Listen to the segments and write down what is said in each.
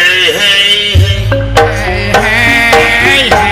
Hey hey hey. Hey hey.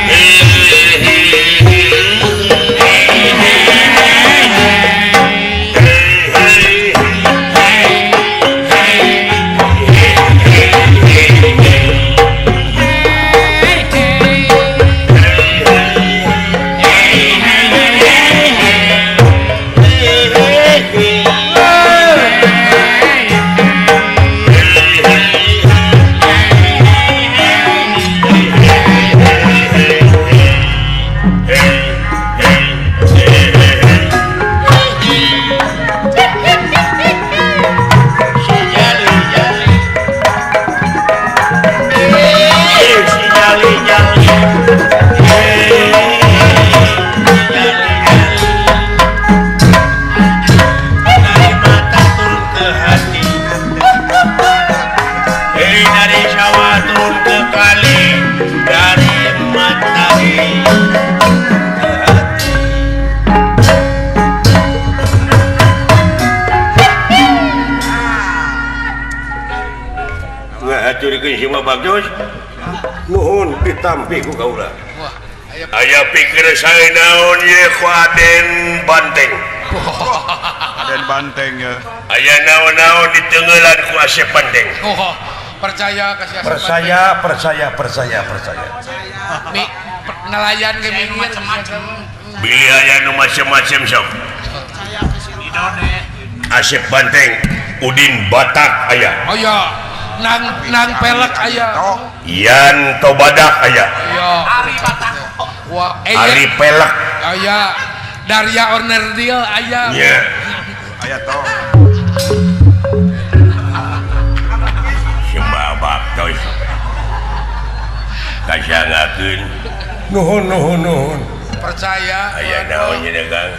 Nuhun ditampi ku kaula. Aya pikir saya naon ye ku Aden Banteng. Aden Banteng ya. Aya naon-naon ditenggelan ku Asep Banteng. Oh, percaya kasih Asep. Percaya, percaya, percaya, percaya. Mi nelayan ke minggir macam-macam. Bilih aya nu macem-macem sok. Asep Banteng, Udin Batak aya. Oh iya. Nang nang pelek aya. Yan Tobadak aya. Iya. Ari Batak. Wah, Ari pelek aya. Daria Ornerdil aya. Nya. Aya toh. Sembah baktos. Kasangakeun. Nuhun nuhun nuhun. Percaya. Aya naon nya Kang?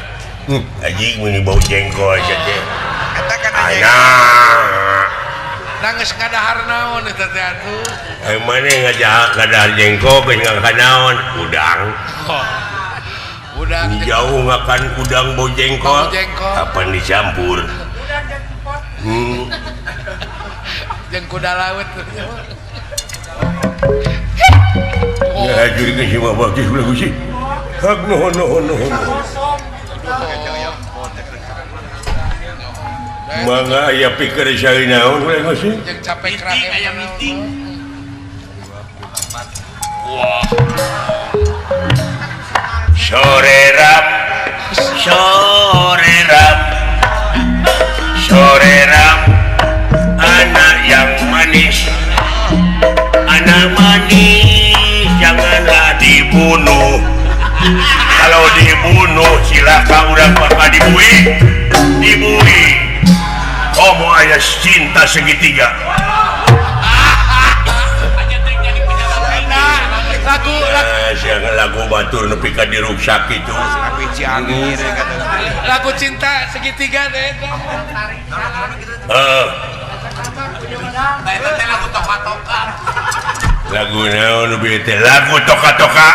Anjing meuni bau jengkol sia teh. Eta kan anak. Nangis ngadahar naon eta teh atuh. Maneh ngajak ngadahar jengkol geus ngakan naon? Udang. Oh. Udang jauh ngakan udang bau jengkol. Kapan dicampur? Jeung kuda laut. Ngajurikeun si Bapak geus ulah gusi. Hak nuhun nuhun nuhun. Mangga aya pikir saya naon we gusi? Jeung capek krahem aya meeting. Wah. Sore ram, sore ram, sore ram, anak yang manis, anak manis janganlah dibunuh. Kalau dibunuh silaka urang bakal dibui, dibui. Komo aya cinta segitiga. Lagu lagu batur nepi ka diruksak kitu. Lagu cinta segitiga teh. Heeh. Eta teh lagu toka-toka. Lagu naon nu teh? Lagu toka-toka.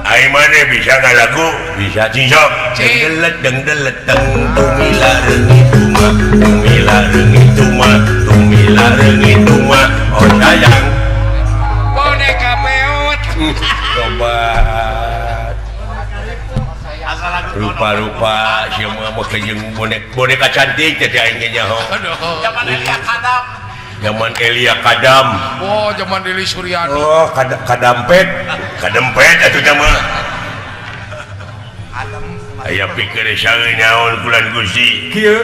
Ai maneh bisa ngalagu? Bisa cing sok. Dengdelet dengdelet teng tumila reungit tuma, tumila reungit tuma, tumila reungit tuma. Oh sayang. Boneka peot. Coba. Rupa-rupa sia mah make jeung boneka cantik teh aing ge nyaho. Zaman Elia Kadam. Zaman Elia Kadam. Oh, zaman Lili Suryani. Oh, kadampet. Kadempet atuh teh mah. Aya pikir saeun naon kulan Gusti. Kieu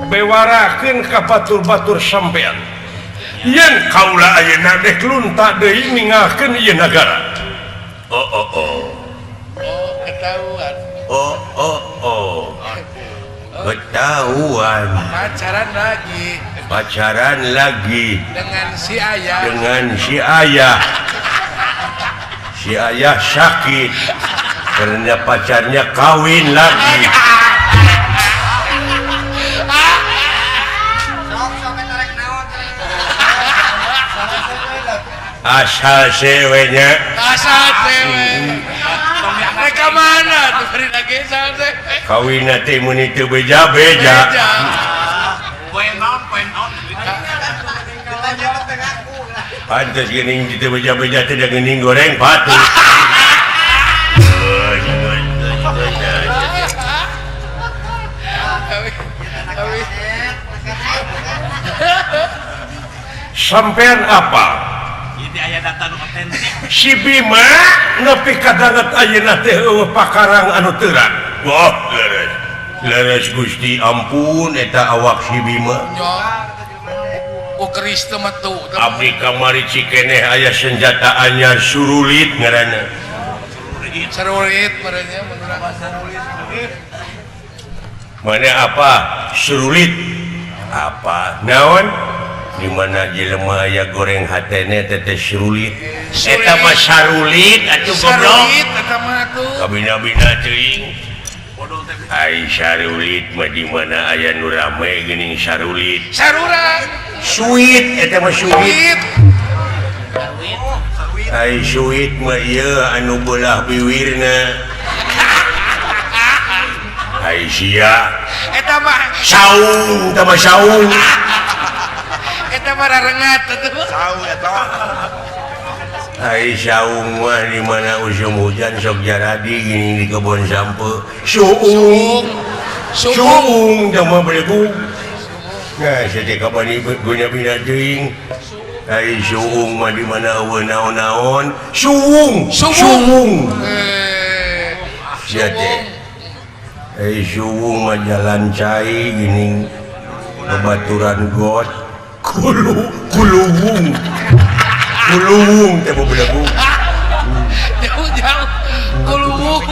bewarakeun ka batur-batur sampean. Yen kaula ayeuna dek lunta deui ninggalkeun ieu nagara. Oh oh oh. Oh, ketahuan. Oh oh oh. Ketahuan. Pacaran lagi. Pacaran lagi. Dengan si ayah. Dengan si ayah. Si ayah sakit karena pacarnya kawin lagi. Asal sewenya. Asal sewe. Mereka Ka mana tuh bari nagesal teh? Kawinna teh mun teu beja-beja. Poe naon, poe naon. Pantes geuning teu beja-beja teh da geuning goreng patu. Sampean apa? Si Bima nepi ka danget ayeuna teh eueuh pakarang anu terang. Wah, leres. Leres Gusti ampun eta awak si Bima. Ku keris teu metu. Abdi kamari cikeneh aya senjata anyar surulit ngaranna. Surulit merenya menurut. Mana apa? Surulit. Apa? Naon? Di mana jelema aya goreng hatene teh surulit. Eta mah sarulit atuh goblok. Sarulit eta mah atuh. Kabina-bina teuing. Ai sarulit mah di mana aya nu rame geuning sarulit. Saruran. Suit eta mah suit. Ai suit mah ieu anu beulah biwirna. Ai sia. Eta mah saung, eta mah saung. Eta mah rarengat atuh. Saung eta. Ai saung mah di mana usum hujan sok jaradi gini di kebon sampe. Suung. Suung teh mah belegung. Nah, saja kapan ieu guna-guna teuing. Ai suung mah di mana eueuh naon-naon. Suung, suung. Sia teh. Ai suung mah jalan cai gini babaturan got. Kuluwung. Kuluwung teh bebelegung. Jauh-jauh kuluwung.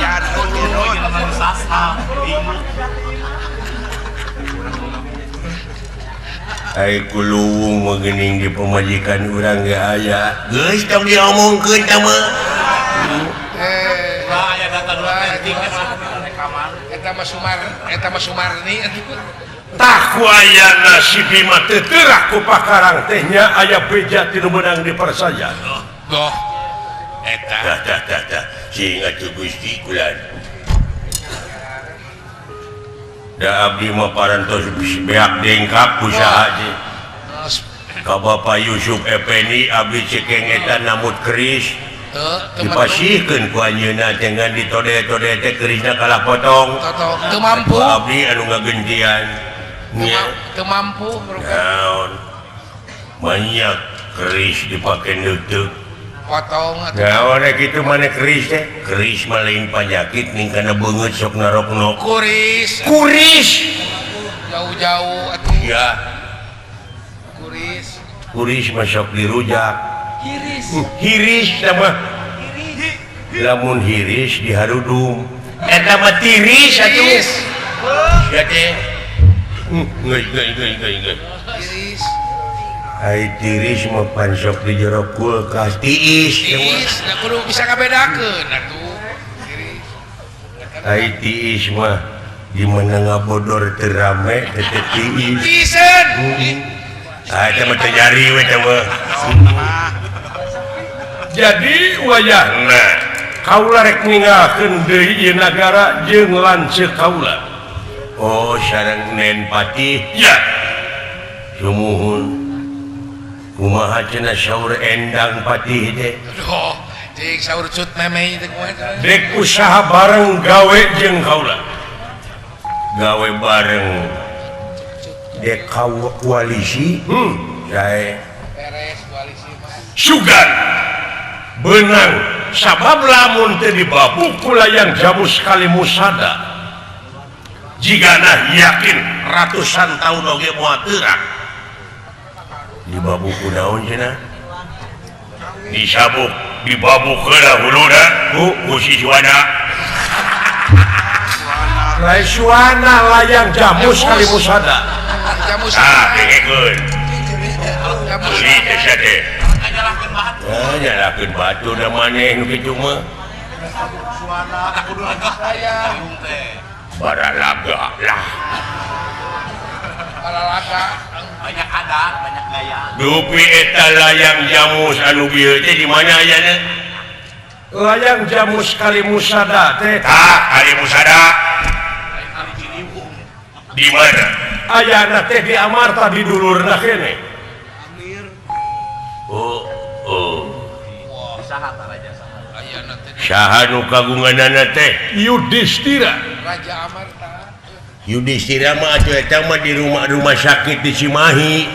Ai kuluwung mah geuning di pamajikan urang ge aya. Geus tong diomongkeun tah mah. Wah, aya data nu otentik eta mah Sumar, eta mah Sumarni atuh. Tah ku ayana si Bima teu teurak ku pakarang teh nya aya beja ti nu meunang dipercaya. Goh. Eta. Tah tah tah tah. Sing atuh Gusti kulan. Da abdi mah parantos beak dengkap ku saha teh. Ka Bapak Yusuf Effendi abdi cekeng eta namut keris. Dipasihkeun ku anjeunna teh ngan ditode-tode teh kerisna kalah potong. Teu mampu. Abdi anu ngagentian. Teu mampu naon. Banyak keris dipake neuteuk. Potong atuh. Naon kitu maneh keris teh? Keris mah lain panyakit ning kana beungeut sok naroknok. Kuris. Kuris. Jauh-jauh atuh. Ya. Kuris. Kuris mah sok dirujak. Hiris. Hiris tah mah. Lamun hiris diharudum. Eta mah tiris atuh. Ya teh. Geus geus geus geus. Tiris. Ai tiris mah pan sok di jero kulkas tiis. Tiis, da kudu bisa ngabedakeun atuh. Tiris. Ai tiis mah di mana ngabodor teu rame teh tiis. Tiiseun. Ah eta mah teu nyari we teh mah. Jadi wayahna kaula rek ninggalkeun deui ieu nagara jeung lanceuk kaula. Oh sareng Nen Patih. Ya. Sumuhun. Kumaha cenah saur Endang Patih teh? Aduh, cing saur cut memeh teh kumaha. Dek usaha bareng gawe jeung kaula. Gawe bareng. Dek koalisi. Sae. Beres koalisi mah. Sugan. Benang sabab lamun teu dibabuk ku layang jamus kali musada. Jigana yakin ratusan tahun oge moal teurak. Dibabuk ku naon cenah? Disabuk, dibabuk heula huluna ku si Suwana. Lain Suwana layang jamus kali musada. Jamus. Ah, dengekeun. Jamus. Beli teh sia teh. Ah, nyalahkeun batu da maneh nu kitu mah. Suwana tak kudu layang teh. Baralaga lah. Baralaga banyak adat, banyak gaya. Dupi eta layang jamus anu bieu teh di mana ayana? Layang Jamus Kali Musada teh. Tah, Kali Musada. Di mana? Ayana teh di Amarta di dulurna kene. Oh, oh. Saha nu kagunganana teh? Yudhistira. Raja Amarta. Yudhistira mah atuh eta mah di rumah sakit di Cimahi.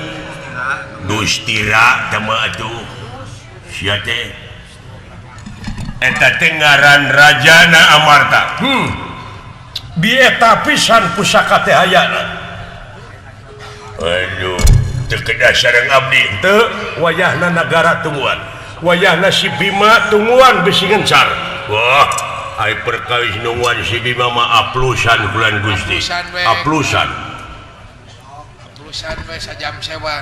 Dustira teh mah atuh. Sia teh. Eta teh ngaran Rajana Amarta. Di eta pisan pusaka teh ayana. Aduh, teu kedah sareng abdi. Teu wayahna nagara tungguan. Wayahna si Bima tungguan bisi ngencar. Wah, ai perkawis nungguan si Bima mah aplusan bulan Gusti. Aplusan. Aplusan we sajam sewa.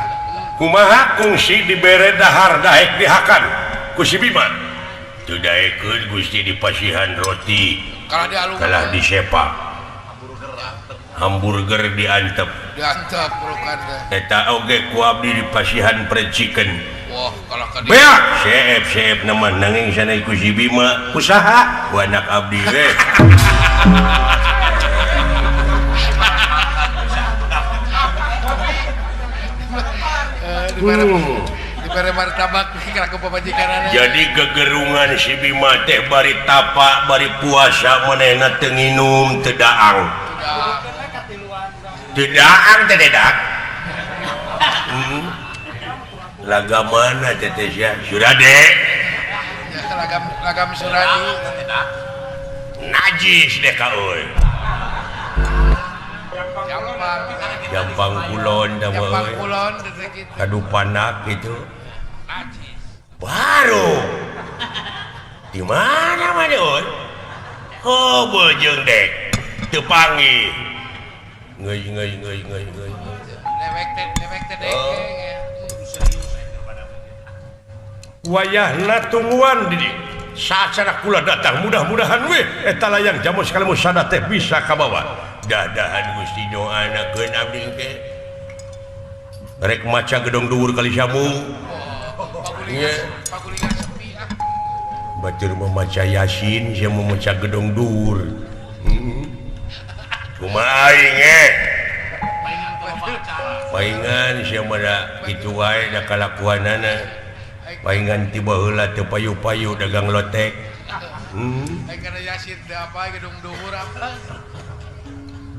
Kumaha kungsi dibere dahar daek dihakan ku si Bima. Teu daekeun Gusti dipasihan roti. Kalah disepa. Hamburger diantep. Diantep pelukan teh. Eta oge ku abdi dipasihan fried chicken. Wah, kalah ka dieu. Beak, seep-seep nama nanging sanes ku si Bima. Usaha ku anak abdi we. Dibere martabak ku pamajikanana. Jadi gegerungan si Bima teh bari tapa, bari puasa manehna teu nginum, teu daang. Teu daang teh dedak. Laga mana teh teh sia? Surade. Ya, lagam Suradi. Najis deh ka euy. Jampang kulon da Jampang kulon teh kitu. Kadupanak gitu. Baru. Di mana mah euy? Oh, beujeung dek. Teu panggih. Ngeuy ngeuy ngeuy ngeuy ngeuy. Dewek teh dek. Wayahna tungguan di saat kula datang mudah-mudahan we eta layang Jamus Kali Musada teh bisa kabawa. Dadahan Gusti doanakeun abdi teh. Rek maca gedong dhuwur kali sambung. Pagulingan sepi ah. Batur memaca Yasin sia memaca gedong dhuwur. Kumaha aing eh? Paingan sia mah da kitu wae da kalakuanana. Paingan tiba heula teu payu-payu dagang lotek. Aing kana Yasin teh apa gedung dhuwur apa?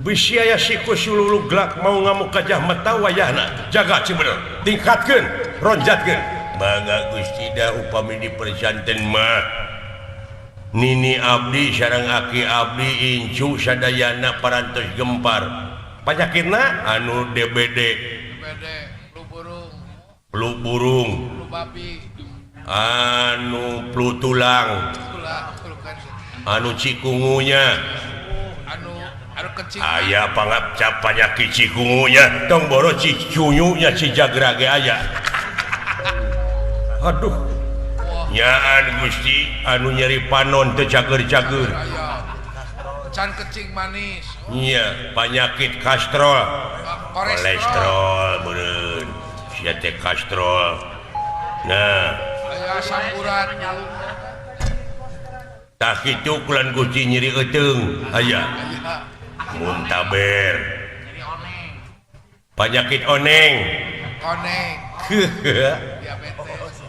Bisi aya siku sululu glak mau ngamuk gajah mata wayahna. Jaga cibener, tingkatkeun, ronjatkeun. Mangga Gusti da upami diperjanten mah. Nini abdi sareng aki abdi incu sadayana parantos gempar. Panyakitna anu DBD. DBD, flu burung. Flu burung. Flu babi. Anu flu tulang. Anu cikungunya. Anu kencing. Aya pangapcap panyakit cikungunya, tong boro cicunyunya cijagra ge aya. Aduh. Nyaan Gusti anu nyeri panon teu cager-cager. Can kencing manis. Nya, panyakit kastrol. Kolesterol meureun. Sia teh kastrol. Nah, aya asam urat. Tah kitu kulan Gusti nyeri euteung aya. Muntaber. Panyakit oneng. Oneng. Diabetes.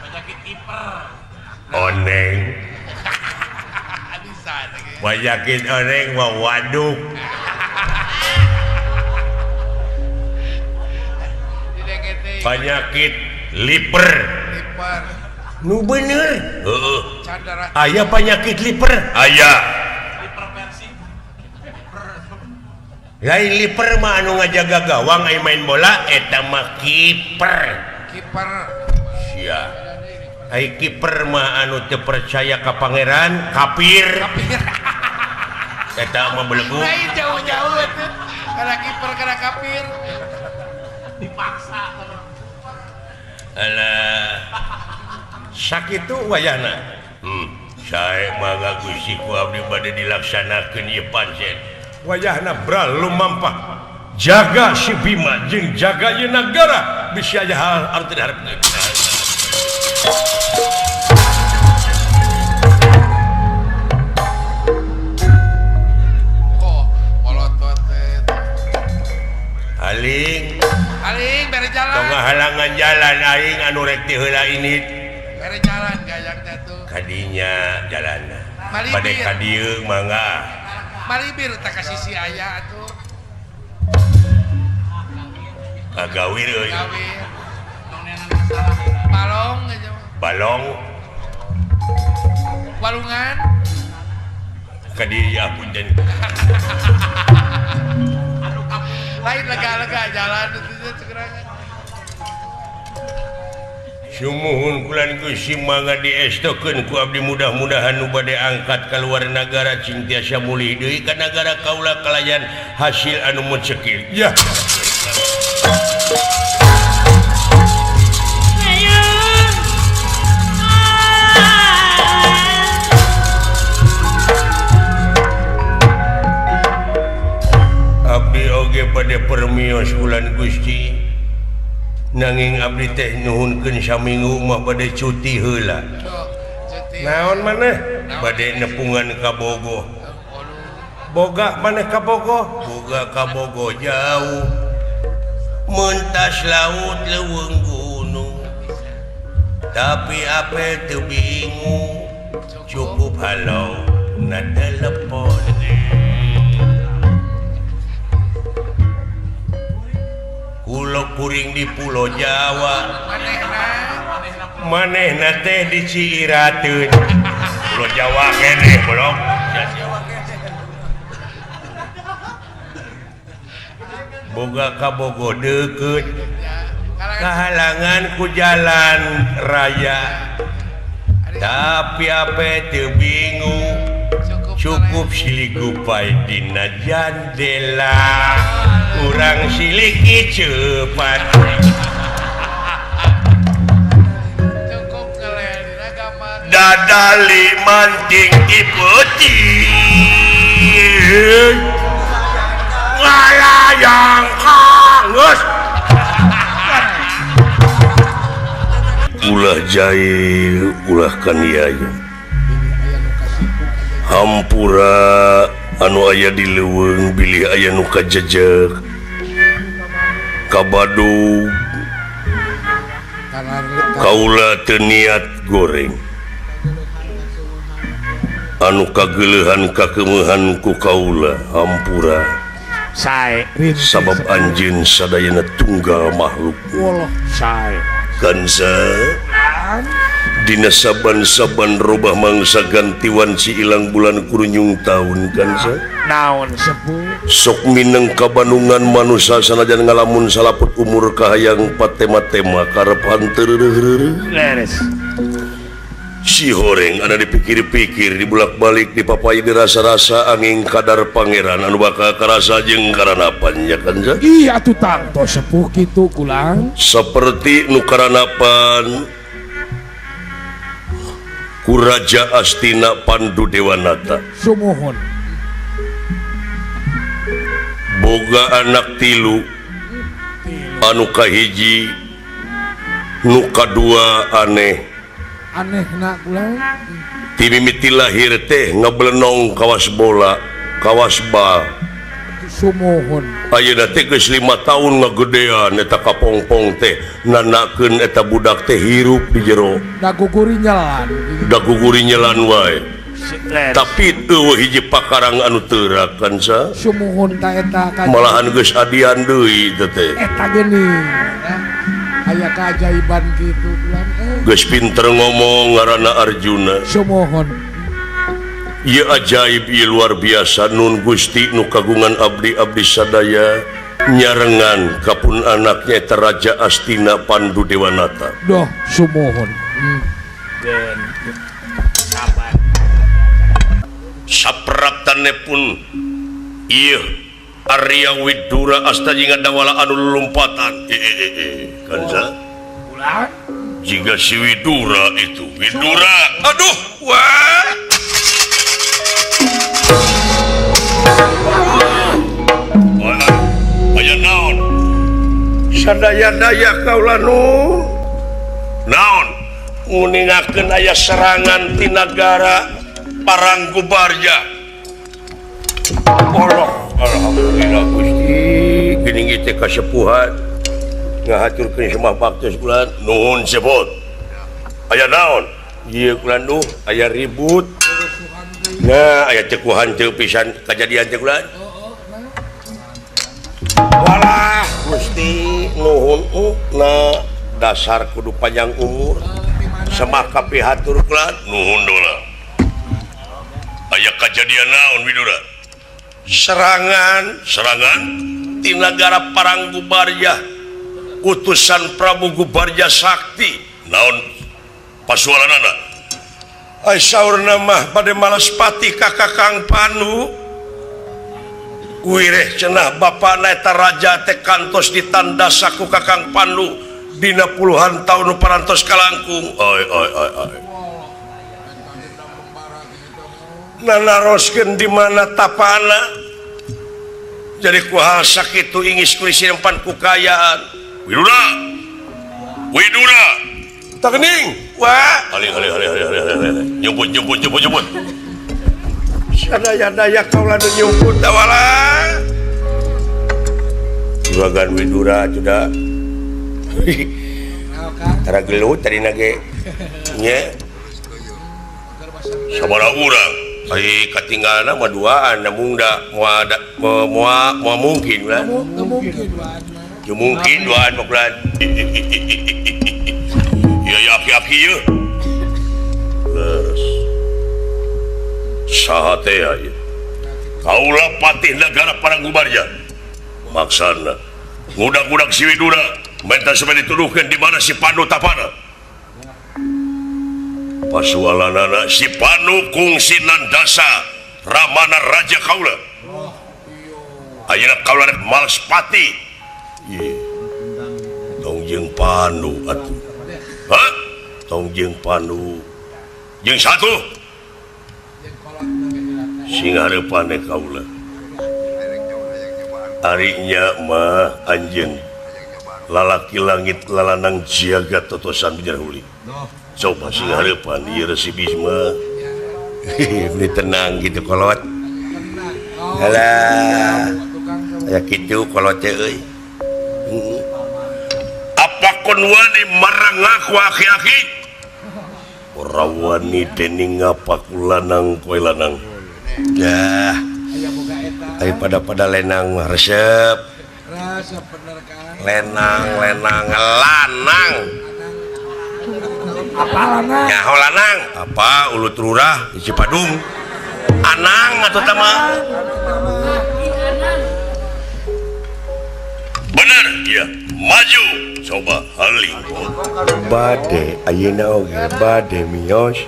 Penyakit hiper. Oneng. Penyakit oneng mah waduk. Penyakit liper. Liper. Nu bener. Heeh. Aya penyakit liper. Aya. Lain liper mah anu ngajaga gawang ai main bola eta mah kiper. Kiper. Sia. Ai kiper mah anu teu percaya ka pangeran, kafir. Kafir. Eta mah belegu. Lain jauh-jauh atuh. Kana kiper kana kafir. Dipaksa. Alah. Sakitu wayahna. Sae mangga Gusti ku abdi bade dilaksanakeun ieu pancen. Wayahna bral lumampah. Jaga si Bima jeung jaga ieu nagara bisi aya hal anu teu diharepkeun. Kok molotot teh. Aling Aling bere jalan. Tong ngahalangan jalan aing anu rek ti heula ini. Bere jalan gayang teh tuh. Kadinya jalanna. Malibir. Bade ka dieu mangga. Malibir tah ka sisi aya atuh. Kagawir euy. Gawir. Balong aja. Balong Walungan. Ka dieu ya punten. Lain lega-lega jalan itu cegerangan. Sumuhun kulan Gusti mangga diestokeun ku abdi mudah-mudahan nu bade angkat kaluar nagara cing tiasa mulih deui ka nagara kaula kalayan hasil anu mecekil. Ya. Abdi oge bade permios kulan Gusti. Nanging abdi teh nuhunkeun saminggu mah bade cuti heula. Naon maneh? Bade nepungan ka Bogo. Boga maneh ka Bogo? Boga ka Bogo jauh. Mentas laut leuweung gunung. Tapi apel teu bingung. Cukup halau na telepon. Kulo kuring di Pulau Jawa. Manehna teh di Ciirateun. Pulau Jawa keneh belum. Boga ka Bogo deukeut. Kahalangan ku jalan raya. Tapi ape teu bingung. Cukup silih gupai dina jandela. Urang siliki cepat. Cukup ngelel dina gambar. Dadali manting di peuting. Ngalayang kangeus. Ulah jahil, ulah kaniaya. Hampura anu aya di leuweung bilih aya nu kajejeg. Kabadug kaula teu niat goreng. Anu kageuleuhan kakeumehan ku kaula hampura. Sae. Sabab anjeun sadayana tunggal makhluk. Sae. Kansa dina saban-saban robah mangsa gantiwan si ilang bulan kurunyung taun kansa. Naon sepuh sok mineng kabandungan manusa sanajan ngalamun salaput umur kahayang patema-tema karep hanteu. Leres. Si horeng ada dipikir-pikir dibulak-balik dipapai dirasa-rasa angin kadar pangeran anu bakal karasa jeung karanapan ya kansa. Iya atuh tangto sepuh kitu kulang. Seperti nu karanapan ku Raja Astina Pandu Dewanata. Sumuhun. Boga anak tilu anu kahiji nu kadua aneh. Anehna kulang. Ti mimiti lahir teh ngeblenong kawas bola, kawas bal. Sumuhun. Ayeuna teh geus 5 tahun ngagedean eta kapongpong teh nanakeun eta budak teh hirup di jero. Da guguri nyelan. Da guguri nyelan wae. Tapi eueuh hiji pakarang anu teu rakan sa. Sumuhun ta eta malahan geus adian deui teh teh. Eta geuning. Aya keajaiban kitu kulang. Geus pinter ngomong ngaranna Arjuna. Sumuhun. Ieu ajaib ieu luar biasa nun Gusti nu kagungan abdi-abdi sadaya nyarengan kapun anaknya eta Raja Astina Pandu Dewanata. Doh sumuhun. Sapraptane pun ieu Arya Widura asta jeung dawala anu lulumpatan. Kansa. Ulah. Jika si Widura itu Widura aduh wah. Aya naon? Sadaya-daya kaula nu. Naon? Nguningakeun aya serangan ti nagara Paranggubarja. Allah, alhamdulillah Gusti, geuning ieu teh kasepuhan ngahaturkeun semah baktos kula nuhun sebut. Aya naon? Ieu kula duh aya ribut. Nah, aya cekuhan teu pisan kajadian teh kula. Walah Gusti nuhun na dasar kudu panjang umur. Semah kapihatur kula nuhun dola. Aya kajadian naon Widura? Serangan ti nagara Paranggubarja, utusan Prabu Gubarja Sakti. Naon pasualanana? Ai saurna mah bade Malaspati ka Kakang Pandu. Wireh cenah bapana eta raja teh kantos ditandasa ku Kakang Pandu dina puluhan tahun nu parantos kalangkung. Oi oi oi oi. Nanaroskeun di mana tapana. Jadi ku hal sakitu ingis kulisimpan ku kayaan. Widura. Widura. Tah geuning. Wah, alih alih alih alih alih alih. Nyumput nyumput nyumput nyumput. Sadaya-daya kaula nu nyumput tawala. Juragan Widura sudah. Tara gelut tadi nage. Nya. Sabaraha urang? Ai katinggalna mah duaan namun da moal moal mungkin lah. Mungkin duaan. Ya mungkin duaan mah kulan. Ya ya aki-aki ye. Leres. Saha teh ieu? Kaula patih nagara Paranggubarja. Maksana ngudak-ngudak si Widura menta supaya dituduhkeun di mana si Pandu tapana. Pasualanana si Pandu kungsi nandasa Ramana Raja kaula. Ayeuna kaula rek Malaspati. Ieu. Tong jeung Pandu atuh. Hah? Tong jeung Pandu. Jeung satu. Sing hareupan kaula. Ari nya mah anjeun lalaki langit lalanang jagat totosan bijarhuli. Coba sing hareupan ieu Resi Bisma. Ini tenang gitu kolot. Alah. Aya kitu kolot teh euy. Apa kon wani marang aku aki-aki? Ora wani dening ngapak lanang koe lanang. Dah. Ai pada-pada lenang mah resep. Resep bener kan. Lenang, lenang, lanang. Apa lanang? Nyaho lanang. Apa ulut lurah di Cipadung. Anang atuh teh mah. Bener, iya. Maju. Coba haling. Bade ayeuna oge bade mios.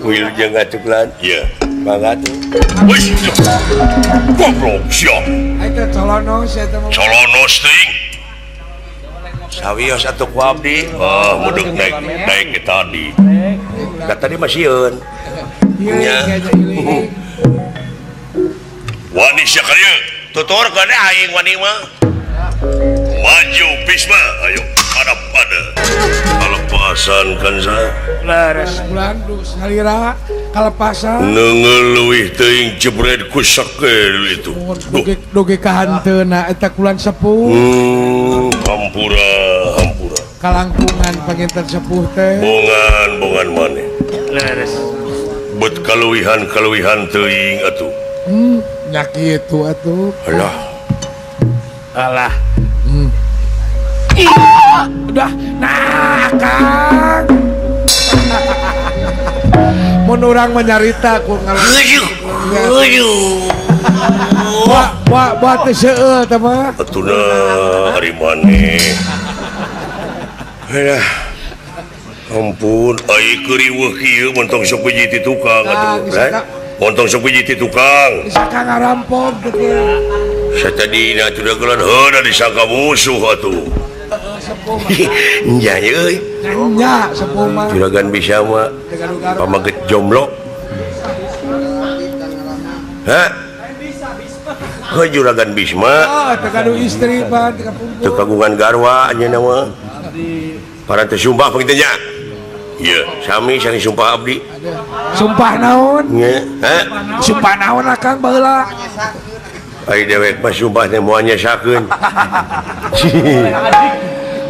Wil jeung atuh iya. Mangga tuh. Wis. Goblok sia. Eta colonos eta mah. Colonos teuing. Sawios atuh ku abdi. Ah, muduk naik naik ke tadi. Da tadi mah sieun. Nya. Wani sia ka dieu. Tuturkeun aing wani mah. Maju Bisma, ayo hadap pada. Kalepasan kan sa. Leres bulan salira kalepasan. Nengeluih teuing jebret ku sakel itu. Dugi ka hanteuna eta kulan sepuh. Hampura, hampura. Kalangkungan panginten sepuh teh. Bongan, bongan maneh. Leres. Bet kaluwihan-kaluwihan teuing atuh. Nya kitu atuh. Alah. Alah. Udah, nah Kang. Mun urang mah nyarita ku Wah, wah, wah teh seueul teh mah. Atuh ari maneh. Alah. Ampun, ai keuriweuh kieu mun tong sok biji ti tukang atuh. Montong sok biji ti tukang. Disangka ngarampok gitu. Satadina atuh geuleuh heuna disangka musuh atuh. Nya euy. Nya sepuh mah. Juragan bisa mah pamaget jomblo. Hah? Heuh Juragan Bisma. Oh, teu gaduh istri mah teu Teu kagungan garwa anjeunna mah. Parantos sumpah panginten nya. Ieu sami sami sumpah abdi. Sumpah naon? Heh. Sumpah naon akang baheula? Ai dewek mah sumpah teh moal nyesakeun.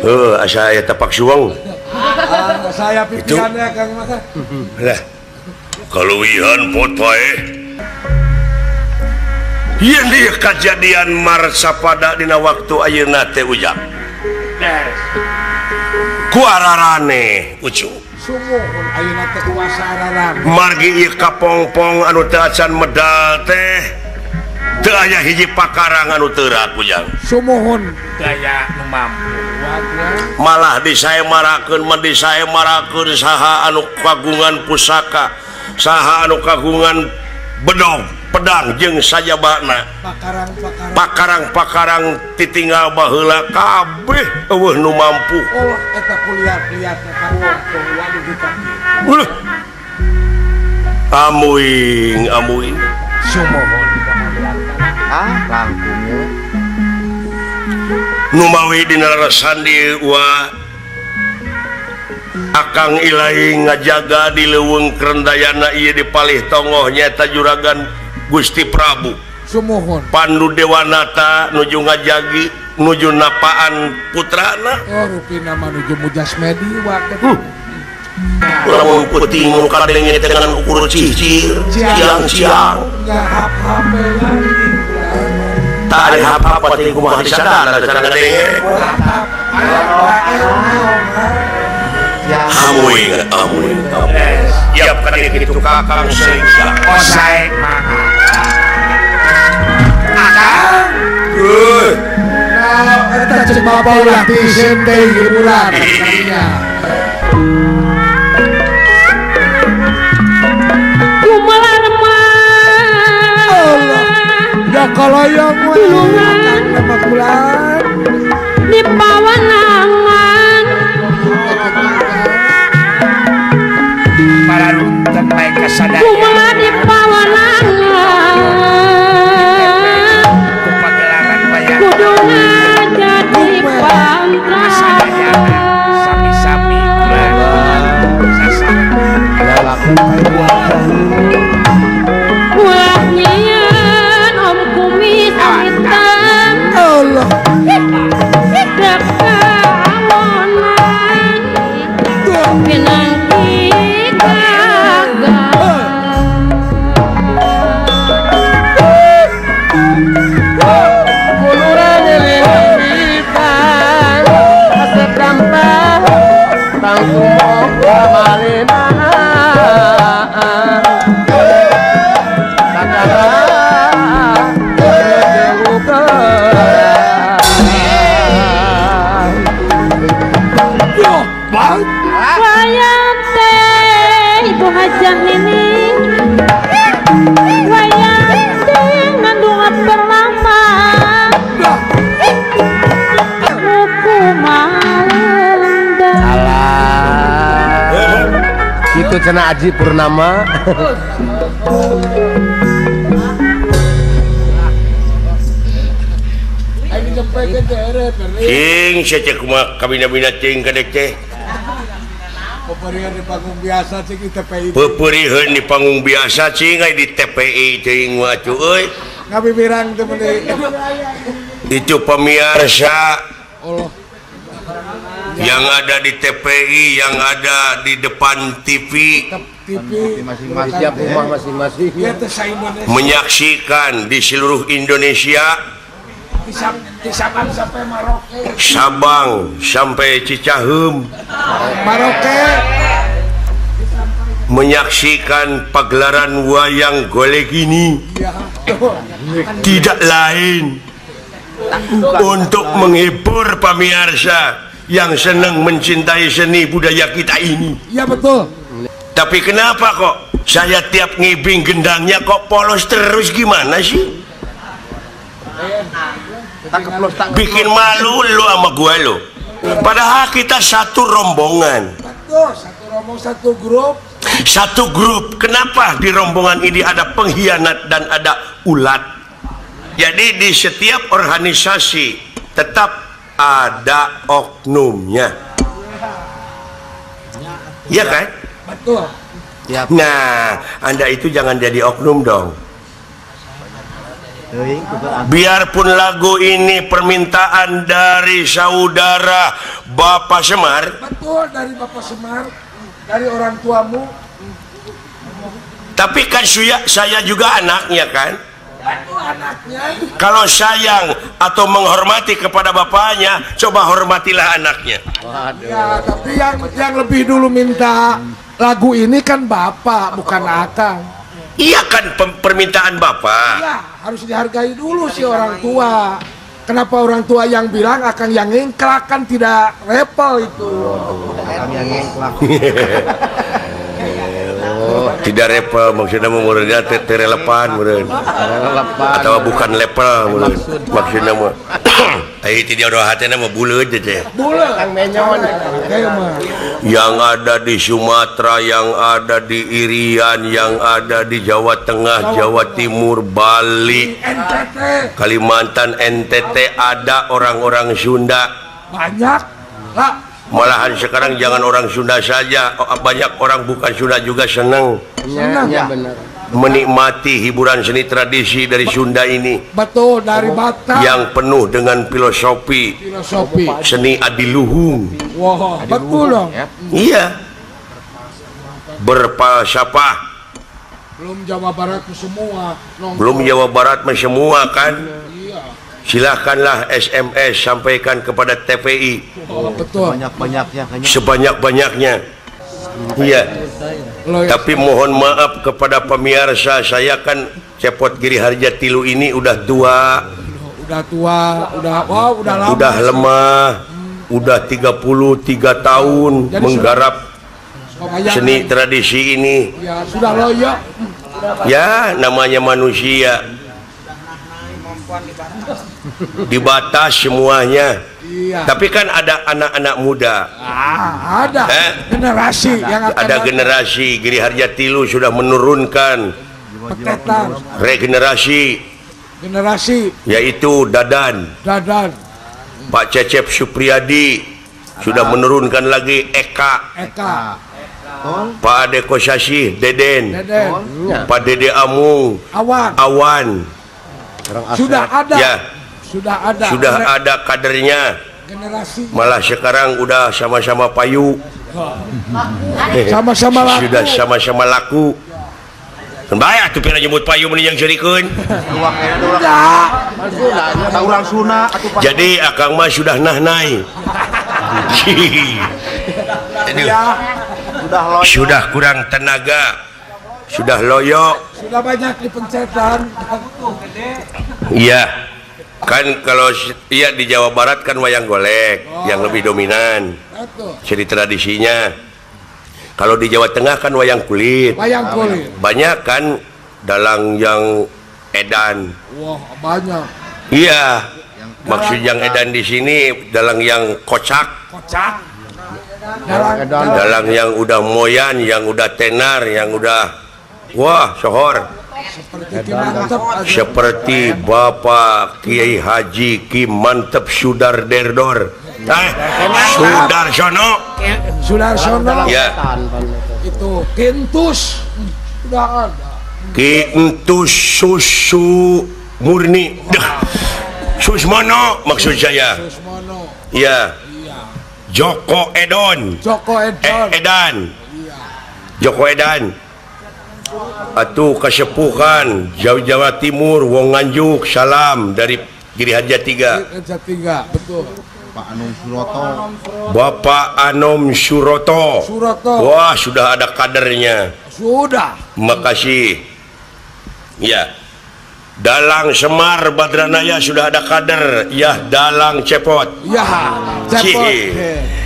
Heuh, asa aya tapak suweng. Saya pipirannya Kang mah. Lah. Kaluwihan pot pae. Yen ieu kajadian marsapada dina waktu ayeuna teh ujang. Ku ararane ucu. Sumuhun ayeuna teh kuasa ararane. Margi ieu kapongpong anu teu acan medal teh teu aya hiji pakarang anu teurak ujang. Sumuhun teu aya nu mampu. Malah disaemarakeun mah disaemarakeun saha anu kagungan pusaka, saha anu kagungan bedog, pedang jeung sajabana. Pakarang-pakarang titinggal baheula kabeh eueuh nu mampu. Oh, eta kuliah-kuliahna karuwong waduh kita. Amuing, amuing. Sumuhun. Ah, langkungnya. Numawi dina sandi wa Akang Ilahi ngajaga di leuweung Krendayana ieu di palih tongoh nyaeta Juragan Gusti Prabu. Sumuhun. Pandu Dewanata nuju ngajagi nuju napaan putrana. Oh, rupina mah nuju mujasmedi waktu. Lamun peuting nu kadenge teh ngan ukur cicir siang-siang. Tak ada apa-apa teh kumaha disadar cara ngadenge. Amuing, amuing. Yap ka kitu Kakang Sringsa. Oh, sae mangga. Akang. Heuh. Nah, eta ceuk bapak ulah tisen deui hiburan. Allah. Da kaloyong we akang mah bulan di pawanangan. Pararunten bae kasadaya. Kumaha di pawanangan. Ku pagelaran wayang. Kudu ngajadi pantra. Sami-sami kula sasana. Ulah nyieun om kumis hitam. Allah. Dek kawonan. Pinangki gagal. Wayang teh Ibu Hajah Nining, wayang teh ngandung perlama, buku malenda. Alah, itu cenah Aji Purnama. Cing sia kumaha kabina-bina cing kadek teh. Peperihan di panggung biasa cing di TPI. Peperihan di panggung biasa cing ai di TPI cing mah atuh euy. Ngabibirang teh meuni. Itu pemirsa. Allah. Yang ada di TPI, yang ada di depan TV, TV masing-masing, tiap rumah masing-masing. Menyaksikan di seluruh Indonesia. Di Sabang sampai Maroke. Sabang sampai Cicaheum. Maroke. Menyaksikan pagelaran wayang golek ini. Tidak lain untuk menghibur pemirsa yang senang mencintai seni budaya kita ini. Iya betul. Tapi kenapa kok saya tiap ngibing gendangnya kok polos terus, gimana sih? Bikin malu lu sama gua lu. Padahal kita satu rombongan. Betul, satu rombongan, satu grup. Satu grup. Kenapa di rombongan ini ada pengkhianat dan ada ulat? Jadi di setiap organisasi tetap ada oknumnya. Iya kan? Betul. Nah, Anda itu jangan jadi oknum dong. Biarpun lagu ini permintaan dari saudara Bapak Semar. Betul, dari Bapak Semar, dari orang tuamu. Tapi kan saya juga anaknya kan? Betul, anaknya. Kalau sayang atau menghormati kepada bapaknya, coba hormatilah anaknya. Ya, tapi yang lebih dulu minta lagu ini kan bapak, bukan akang. Iya kan, permintaan bapak. Iya, harus dihargai dulu sih orang tua. Kenapa orang tua yang bilang akang yang ngengklak, kan tidak repel itu. Akang yang ngengklak. Tidak repel maksudnya meureunnya teu relevan meureun. Atau bukan level meureun. Maksudnya mah ai ti dia hatena mah buleud teh. Buleud. Kang menyon. Yang ada di Sumatera, yang ada di Irian, yang ada di Jawa Tengah, Jawa Timur, Bali, NTT, Kalimantan, NTT ada orang-orang Sunda. Banyak lah. Malahan sekarang jangan orang Sunda saja, banyak orang bukan Sunda juga senang. Senang ya, benar. Menikmati hiburan seni tradisi dari Sunda ini. Betul, dari Batak. Yang penuh dengan filosofi. Filosofi. Seni adiluhung. Wah, wow, betul dong. Iya. Berfalsafah. Belum Jawa Barat semua. Nongkrong. Belum Jawa Barat semua kan? Iya. Silahkanlah SMS sampaikan kepada TVI. Oh, betul. Sebanyak-banyaknya. Sebanyak-banyaknya. Iya. Tapi mohon maaf kepada pemirsa, saya kan Cepot Giri Harja Tilu ini udah tua. Udah tua, udah wow, udah lama. Udah lemah. Udah 33 tahun jadi menggarap seni tradisi ini. Ya, sudah loyo. Ya, namanya manusia. Dibatas semuanya. Iya. Tapi kan ada anak-anak muda. Ada generasi yang akan ada generasi Giri Harja Tilu sudah menurunkan petetan. Regenerasi. Generasi yaitu Dadan. Dadan. Pak Cecep Supriyadi sudah menurunkan lagi Eka. Eka. Pak Ade Kosasih Deden. Deden. Pak Dede Amung Awan. Awan. Sudah ada. Ya. Sudah ada. Sudah ada kadernya. Generasi. Malah sekarang udah sama-sama payu. Sama-sama laku. Sudah sama-sama laku. Baik atuh pira nyebut payu meni yang serikeun. Jadi akang mah sudah nahnai. Sudah kurang tenaga. Sudah loyo. Sudah banyak dipencetan. Iya. Kan kalau iya di Jawa Barat kan wayang golek yang lebih dominan. Jadi tradisinya. Kalau di Jawa Tengah kan wayang kulit. Wayang kulit. Banyak kan dalang yang edan. Wah, banyak. Iya. Maksud yang edan di sini dalang yang kocak. Kocak. Dalang yang udah moyan, yang udah tenar, yang udah wah, sohor. Seperti Bapak Kiai Haji Ki Mantep Sudarderdor. Sudarsono. Sudarsono. Ya. Itu Kintus sudah ada. Kintus susu murni. Susmono maksud saya. Susmono. Ya. Joko Edon. Joko Edon. Edan. Joko Edan. Atuh Kasepuhan Jawa Jawa Timur Wong Nganjuk, salam dari Giri Harja 3. Harja 3, betul. Pak Anom Suroto. Bapak Anom Suroto. Suroto. Wah, sudah ada kadernya. Sudah. Makasih. Ya. Dalang Semar Badranaya sudah ada kader. Ya, Dalang Cepot. Ya, Cepot.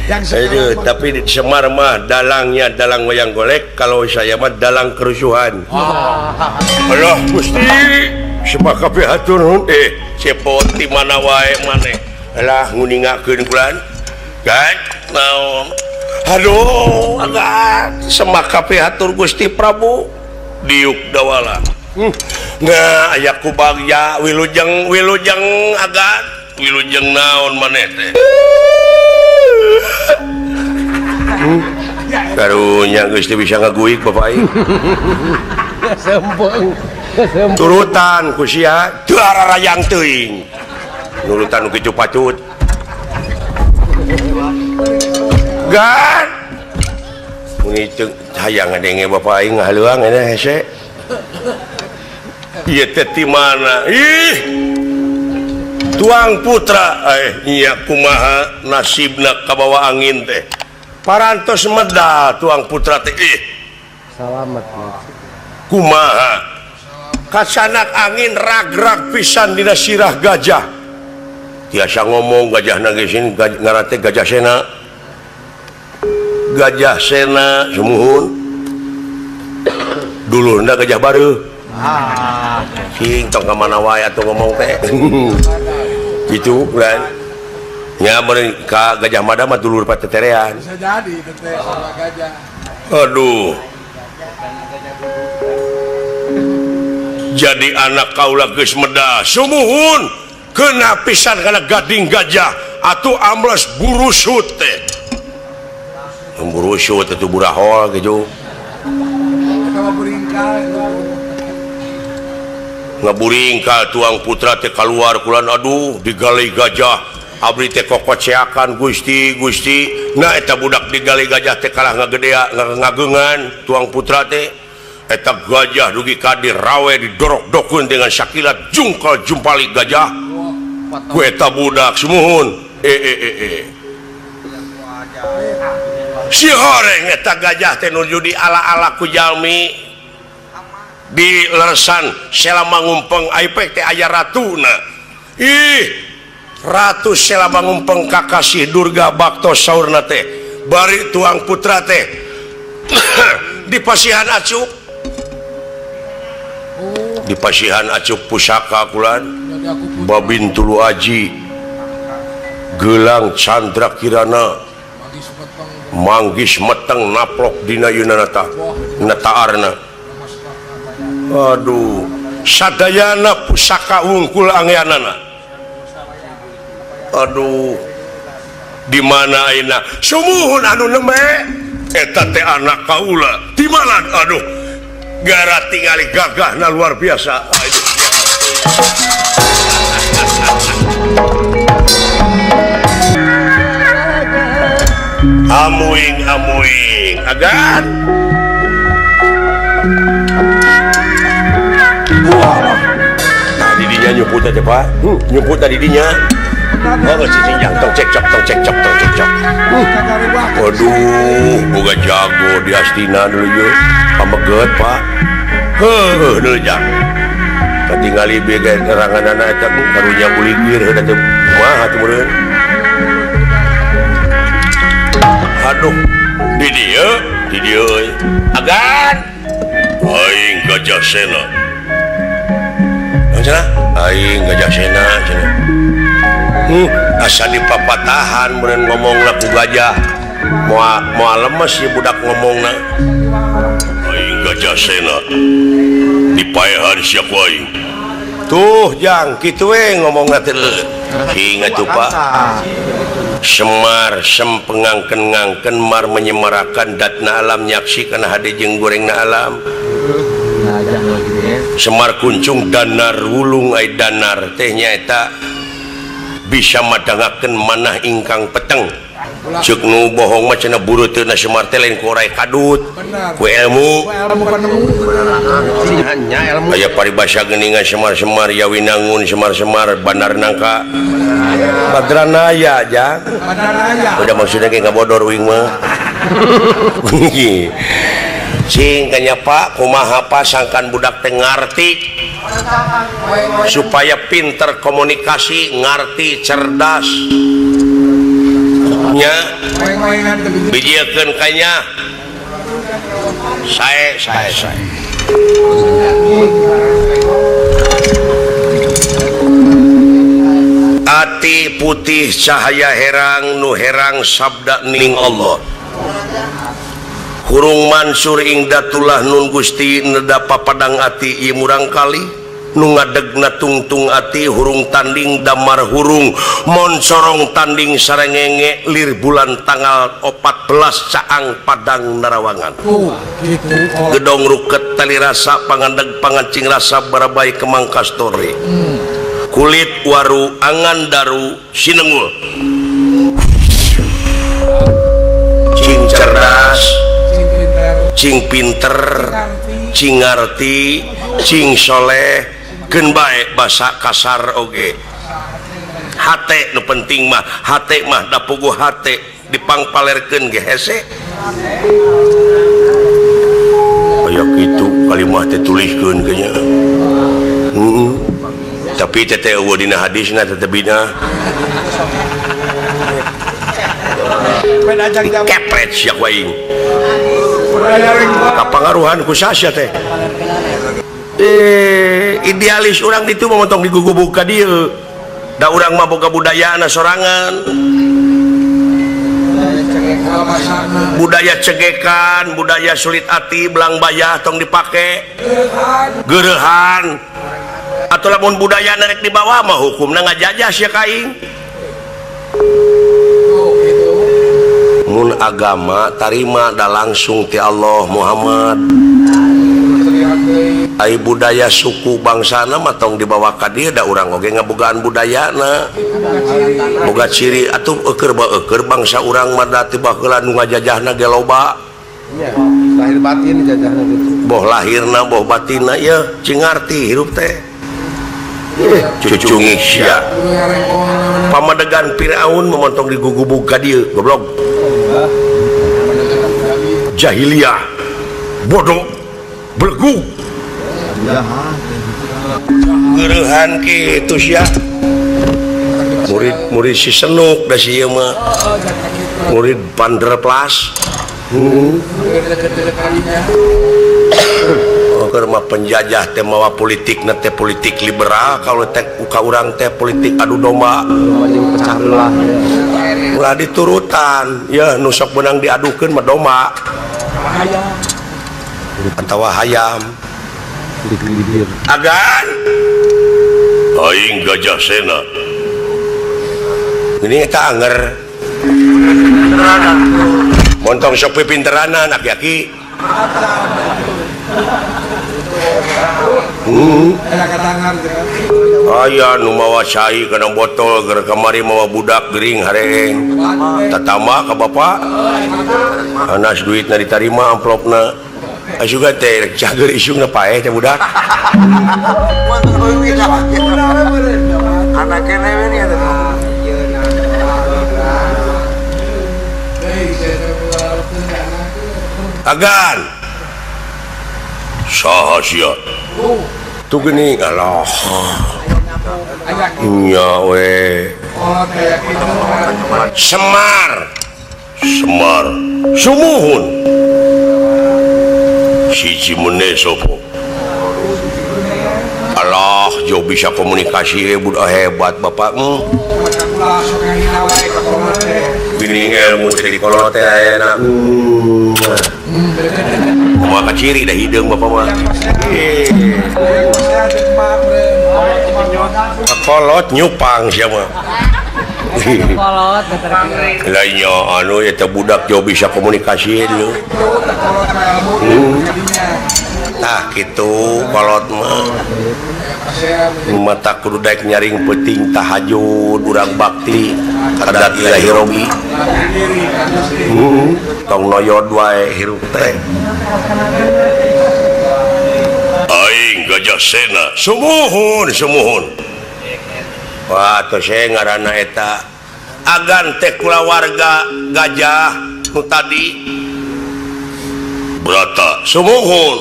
Yang aduh, tapi di Semar mah dalangnya dalang wayang golek, kalau saya mah dalang kerusuhan. Allah Gusti, semua kabeh hatur nuhun. Cepot di mana wae maneh. Alah nguningakeun kulan. Kan naon. Aduh, agak semak kabeh hatur Gusti Prabu Diuk Dawala. Nah, aya ku bagya wilujeng wilujeng agak wilujeng naon maneh teh. Karunya geus teu bisa ngaguik bapak aing. Sempeng. Turutan ku sia teu ararayang teuing. Nurutan nu kitu patut. Gan. Muni teu hayang ngadenge bapak aing ngahaleuang enya hese. Ieu teh ti mana? Ih. Tuang putra nya kumaha nasibna kabawa angin teh. Parantos medal tuang putra teh ih. Salamet. Kumaha? Kasanak angin ragrag pisan dina sirah gajah. Tiasa ngomong gajahna geus ngaran teh Gajah Sena. Gajah Sena sumuhun. Dulurna Gajah Bareuh. Ah. Cing tong ka mana wae atuh ngomong teh. Gitu kan. Nya meureun ka Gajah Mada mah dulur pateterean. Bisa jadi teh sama gajah. Aduh. Jadi anak kaula geus medal sumuhun kena pisan kana gading gajah atuh ambles burusut teh. Burusut atuh burahol kitu. Ngaburingkal tuang putra teh kaluar kulan aduh digali gajah abdi teh kokoceakan Gusti Gusti nah eta budak digali gajah teh kalah ngagedea ngagengan tuang putra teh eta gajah dugi ka dirawe didorok-dokeun dengan sakilat jungkal jumpali gajah ku eta budak sumuhun si horeng eta gajah teh nuju di ala-ala ku jalmi di leresan Sela Mangumpeng aipek teh aya ratuna. Ih, Ratu Sela Mangumpeng kakasih Durga bakto saurna teh bari tuang putra teh di pasihan acuk. Di pasihan acuk pusaka kulan Babin Tulu Aji gelang Chandra Kirana manggis meteng naplok dina yunanata nataarna. Aduh, sadayana pusaka wungkul angeanana. Aduh, di mana ayeuna? Sumuhun anu nembe eta teh anak kaula. Timalan aduh, gara tingali gagahna luar biasa. Aduh. Amuing amuing agan. Nah, didinya nyumput aja Pak. Nyumput tadi didinya. Oh, si sinjang tong cekcok tong cekcok tong cekcok. Waduh, boga jago di Astina dulu ye. Pameget Pak. Heuh, dulu jang. Katingali bieu ge neranganana eta karunya buligir heuh teh kumaha teh meureun. Aduh, di dieu euy. Agan. Aing Gajah Sena. Cenah aing Gajah Sena cenah. Asa dipapatahan meureun ngomongna ku gajah. Moal lemes ieu budak ngomongna. Aing Gajah Sena. Dipaehan sia ku aing. Tuh jang kitu we ngomongna teh. Ingat tuh Pak. Semar sempengangken-ngangken mar menyemarakan datna alam nyaksi kana hade jeung gorengna alam. Semar kuncung danar wulung ai danar teh nyaeta bisa madangakeun manah ingkang peteng. Ceuk nu bohong mah cenah bureuteuna Semar teh lain ku orai kadut, ku ilmu. Aya paribasa geuningan Semar-semar ya winangun Semar-semar bandar nangka. Badranaya jang. Udah maksudnya kayak ngabodor uing mah. Cing kanya Pak kumaha pasangkan budak teh ngarti supaya pinter komunikasi, ngarti, cerdas. Nya bijiekeun kanya. Sae sae sae. Ati putih cahaya herang nu herang sabda ning Allah. Hurung mansur ing datullah nun Gusti nedapa padang ati ieu murang kali Nu ngadegna tungtung ati hurung tanding damar hurung moncorong tanding sarengenge lir bulan tanggal 14 caang Padang Narawangan. Gedong ruket tali rasa pangandeg pangancing rasa barabai kemang kastore. Kulit waru angan daru sinengul. Cing cerdas, cing pinter, cing ngarti, cing soleh, keun bae basa kasar oge. Hate nu penting mah, hate mah da puguh hate dipangpalerkeun ge hese. Aya kitu kalimah teh tuliskeun ge nya. Tapi teh eueuh dina hadisna teh bina. Kepret sia ku aing. Kapangaruhan ku sasya teh. Idealis urang ditu mah montong digugubug ka dieu. Da urang mah boga budayana sorangan. Budaya cegekan, budaya sulit ati, belang bayah tong dipake. Geureuhan. Atau lamun budaya narek di bawah mah hukumna ngajajah sia ka aing. Mun agama tarima da langsung ti Allah Muhammad. Ai budaya suku bangsana mah tong dibawa ka dieu da urang oge ngabogaan budayana. Boga ciri atuh eueur ba eueur bangsa urang mah da ti baheula nu ngajajahna ge loba. Lahir batin jajahna gitu. Boh lahirna boh batinna yeuh cing ngarti hirup teh. Cucungi sia. Pamadegan Firaun memontong digugubug ka dieu goblok. Jahiliyah bodoh belegu. Geureuhan kitu sia. Murid-murid si Senuk da si ieu mah. Murid Vanderplas. Keur mah penjajah teh mawa politikna teh politik liberal kalau teh ka urang teh politik adu domba pecah belah. Ulah diturutan ya nu sok beunang diadukeun mah domba atawa hayam. Agan aing Gajah Sena ini eta anger montong sok pipinteranan aki-aki. Aya nu mawa cai kana botol keur kamari mawa budak gering hareeng tatamba ka bapa anas duitna ditarima amplopna asuga teh rek cager isungna paeh teh budak. Agan saha sia tuh geuning alah nya we Semar Semar sumuhun siji meneh sopo alah jauh bisa komunikasi budak hebat bapak. Gini ilmu teh kolot teh ayeuna. Kumaha kaciri dah hideung bapak mah. Kolot nyupang sia mah. Kolot lainnya anu eta budak jauh bisa komunikasi dulu. Tah kitu kolot mah. Mata kudu daek nyaring peuting tahajud urang bakti kada ilahi robi. Tong noyod wae hirup teh. Aing Gajah Sena sumuhun sumuhun. Wah atuh saya ngaranna eta agan teh kulawarga gajah nu tadi Brata sumuhun.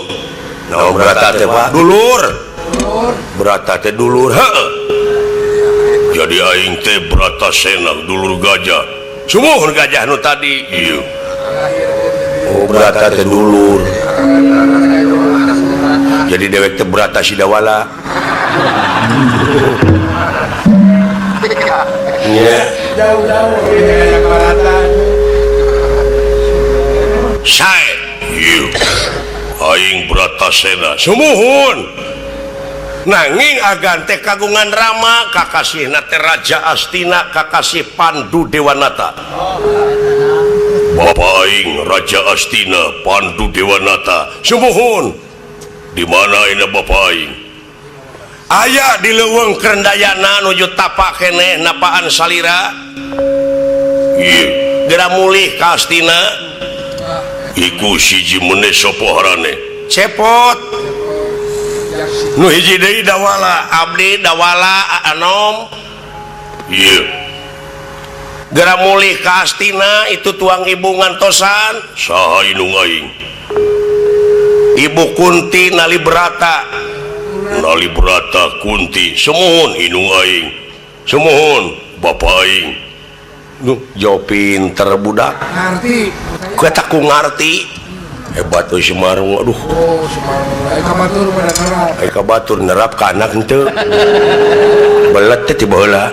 Nah, Brata teh Pak dulur. Brata teh dulur heuh. Jadi aing teh Brata Sena dulur gajah. Sumuhun gajah nu tadi ieu. Oh Brata teh dulur. Jadi dewek teh Brata Sidawala. Iya. Jauh-jauh yang baratan. Sae ieu. Aing Brata Sena sumuhun. Nanging agan teh kagungan Rama kakasihna teh Raja Astina kakasih Pandu Dewanata. Bapa aing Raja Astina Pandu Dewanata. Sumuhun. Di mana ini bapa aing? Aya di leuweung Krendayana nuju tapak keneh napaan salira. Ieu geura mulih ka Astina. Iku siji meneh sapa harane? Cepot. Nu hiji deui Dawala, abdi Dawala Anom. Ieu. Geura mulih ka Astina itu tuang ibu ngantosan. Saha indung aing? Ibu Kunti Nalibrata. Nalibrata Kunti. Sumuhun indung aing. Sumuhun bapa aing. Duh, jauh pinter budak. Ngarti. Kue tak ku ngarti. Hebat euy Semarang, aduh. Oh, Semarang. Ai ka batur mah nerap. Ai ka batur nerap ka anak henteu. Belet teh ti baheula.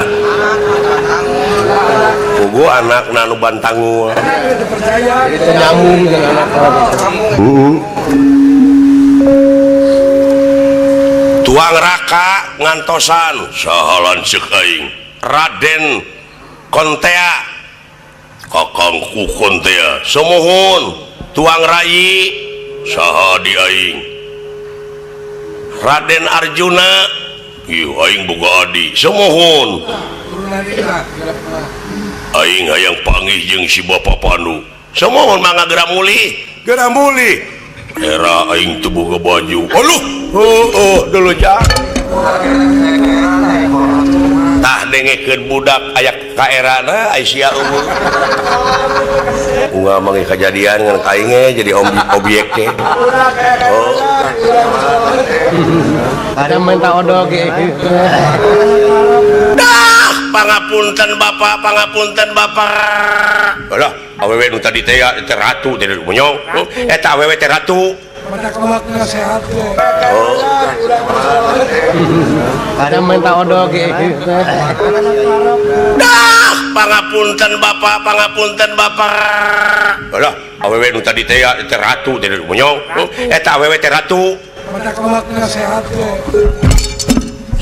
Pugu anakna nu bantangul. Percaya. Itu nyambung dengan anak. Heeh. Tuang raka ngantosan saha lanceuk aing? Raden Kontea. Kakangku Kontea. Sumuhun. Tuang rayi saha di aing? Raden Arjuna. Ieu aing boga adi. Sumuhun. Aing hayang panggih jeung si Bapa Pandu. Sumuhun mangga geura mulih. Geura mulih. Era aing teu boga baju. Aduh, heueuh dulu jang. Tah dengekeun budak aya ka erana ai sia eueuh. Unggal manggih kajadian ngan ka aing ge jadi objek teh. Oh. Ada minta odol ge. Dah, pangapunten Bapak, pangapunten Bapak. Alah, awewe nu tadi teh teh ratu teh menyong. Eta awewe teh ratu. Pada sehat teh. Oh. Ada minta odol ge. Dah, pangapunten Bapak, pangapunten Bapak. Alah, awewe nu tadi teh teh ratu teh menyong. Eta awewe teh ratu. Pada sehat teh.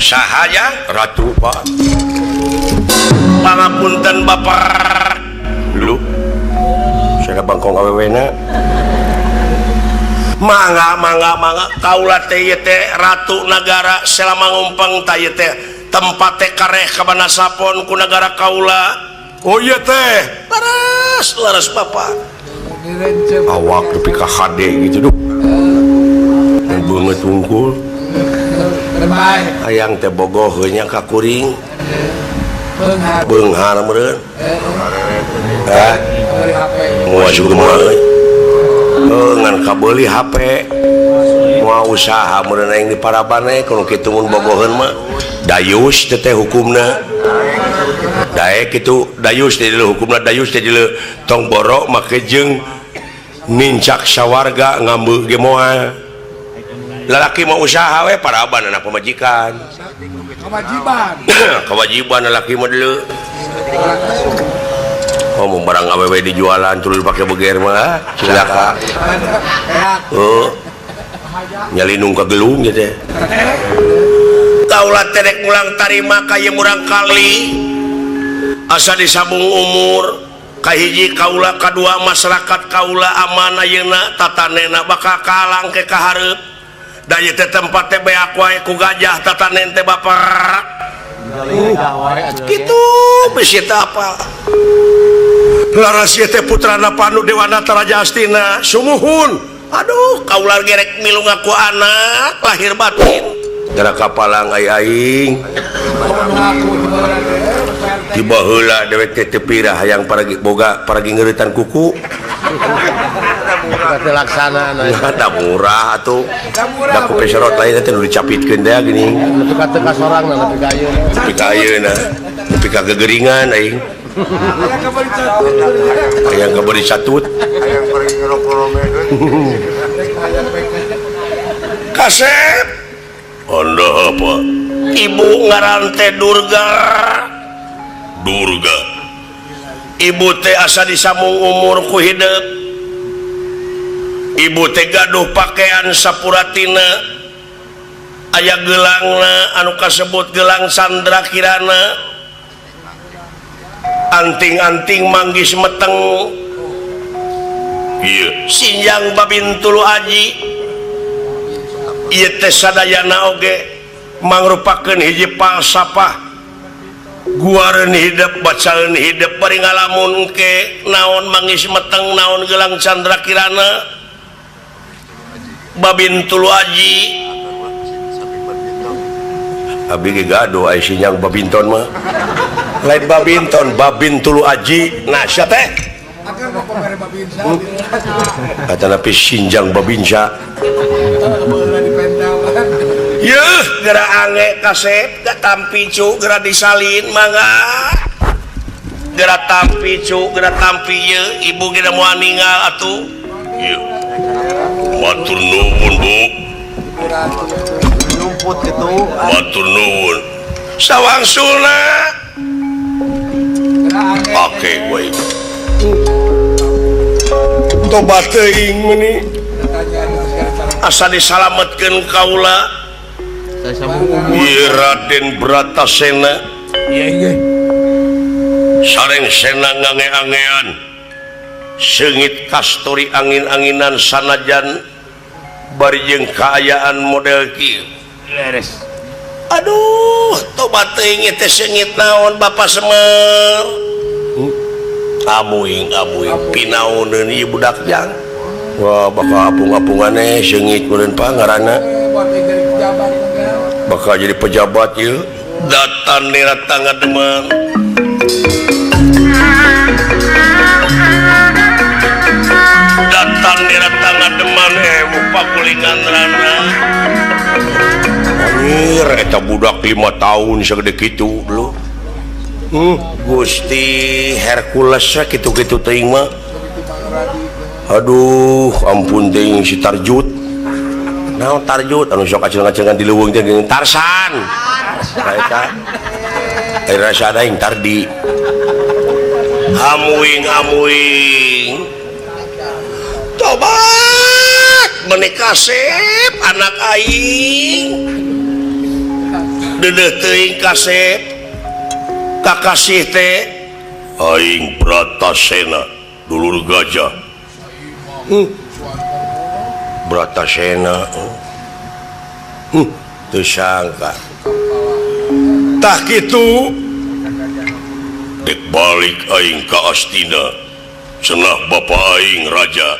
Saha jang? Ratu, Pak. Pangapunten Bapak. Lu saya bangkong awewena. Mangga mangga mangga kaula teh ieu teh ratu nagara selama ngumpeng ta ieu teh tempat teh kareh ka Banasapon ku nagara kaula. Oh ieu teh laras laras Bapak. Awak nepi ka hade gitu duh. Beungeut wungkul. Hayang teh bogoh heunya ka kuring. Beunghar meureun. Hah? Moal kumaha euy. Ngan kabeuli HP. Moal usaha meureun aing di paraban we kudu kitu mun bogoheun mah. Dayus teh teh hukumna. Daek kitu dayus teh hukumna dayus teh tong borok make jeung nincak sawarga ngambeul ge moal. Lalaki mau usaha we paraban anak pamajikan. Kewajiban. Kewajiban lalaki mah deuleu. Oh, mun barang awewe dijualan tuluy pake beger mah cilaka. Oh. Nyalinung ka gelung ieu teh. Kaula teh rek mulang tarima ka ieu murang kali. Asa disambung umur kahiji kaula kadua masyarakat kaula aman ayeuna tatanena bakal kalang ke kahareup. Da ieu teh tempat teh beak wae ku gajah tatanen teh bapak. Kitu bisi teh apa? Laras ieu teh putrana Pandu Dewanata Raja Astina. Sumuhun. Aduh, kaula gerek milu ngaku anak lahir batin. Gara kapalang ai aing. Tiba heula dewek teh teu pirah hayang paragi boga paragi ngeureutan kuku. Laksana da murah atuh. Da ku peserot lain teh nu dicapitkeun teh geuning. Nepi ka teu kasorangna nepi ka ayeuna. Nepi ka ayeuna. Nepi ka gegeringan aing. Hayang kabari catut. Hayang pergi ngerokok. Kasep. Anda apa? Ibu ngaran teh Durga. Durga. Ibu teh asa disambung umur ku hidup. Ibu teh gaduh pakaian sapuratina. Aya gelangna anu kasebut gelang Sandra Kirana. Anting-anting manggis meteng. Ieu sinjang Babintulu Aji. Ieu teh sadayana oge mangrupakeun hiji falsafah. Guareun hidep bacaeun hidep bari ngalamun ke naon manggis meteng naon gelang Candra Kirana Babintulu Aji. Abi ge gaduh aya sinjang Babinton mah. Lain Babinton, Babintulu Aji. Nah sia teh kata napi sinjang Babinsa. Yeuh geura ange kasep da tampi cu geura disalin mangga. Geura tampi cu geura tampi yeuh ibu ge da moal ninggal atuh. Yeuh. Matur nuwun Bu. Rumput kitu. Matur nuwun. Sawangsulna. Oke we. Tobat teuing meuni. Asa disalametkeun kaula. Ieu Raden Bratasena. Sareng sena ngange-angean. Seungit kasturi angin-anginan sanajan bari jeung kaayaan model kieu. Leres. Aduh, tobat teuing teh seungit naon Bapak Semar. Amuing amuing pinaoneun ieu budak jang. Wah, bakal apung-apungane seungit meureun pangaranna. Bakal jadi pejabat ieu. Datan nira ngademen. Datan nira ngademan pakulingan rana. Anjir eta budak 5 tahun segede kitu dulu. Gusti Hercules kitu-kitu teuing mah. Aduh, ampun teuing si Tarjut. Naon Tarjut anu sok acil-acilan di leuweung teh geuning Tarsan. Eta. Ai rasa aing Tardi. Amuing amuing. Tobat meuni kasep anak aing. Deudeuh teuing kasep. Kakasih teh aing Bratasena dulur gajah. Bratasena teu sangka. Tah kitu dek balik aing ka Astina cenah bapa aing raja.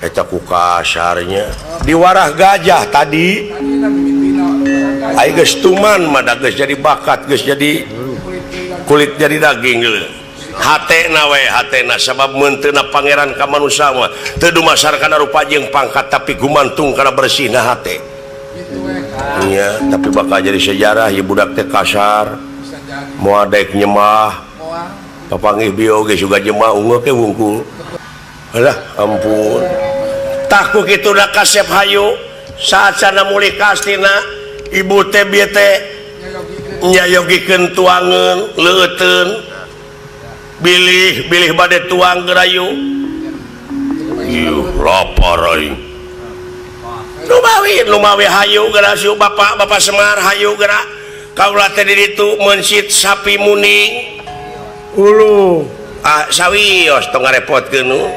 Eta ku kasarnya diwarah gajah tadi. Aing geus tuman mah da geus jadi bakat geus jadi kulit jadi daging geuleuh. Hatena we hatena sabab meunteuna pangeran ka manusa mah teu dumasar kana rupa jeung pangkat tapi gumantung kana bersihna hate. Nya tapi bakal jadi sejarah ieu budak teh kasar. Moal daek nyemah. Papanggih bio ge suga jemah unggul ke wungkul. Alah ampun. Tah ku kitu da kasep hayu saacana mulih ka Astina ibu teh bieu teh nyayogikeun tuangeun leueuteun bilih bilih bade tuang gerayu. Ieu lapar aing. Lumawi lumawi hayu geura siu bapak bapak Semar hayu geura kaula teh di ditu meunsit sapi muning. Uluh ah sawios tong ngarepotkeun nu.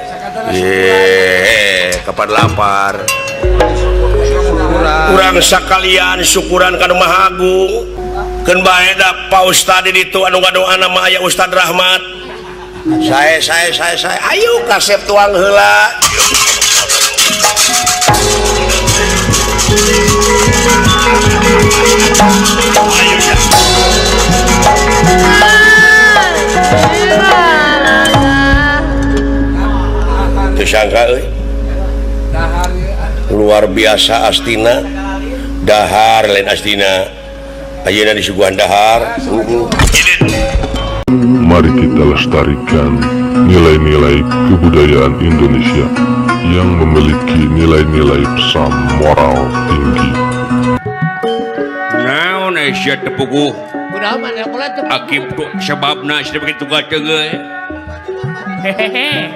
Ye kapan lapar. Urang sakalian syukuran ka nu Maha Agung. Keun bae da Pa Ustad di ditu anu ngadoana mah aya Ustad Rahmat. Sae sae sae sae ayo kasep tuang heula. Ayo ya. Teu sangka euy. Luar biasa Astina. Dahar lain Astina. Ayeuna disuguhan dahar. Mari kita lestarikan nilai-nilai kebudayaan Indonesia yang memiliki nilai-nilai pesan moral tinggi. Naon sia tepuguh? Hakim tuh sebabna sia begitu gateung euy. Hehehe.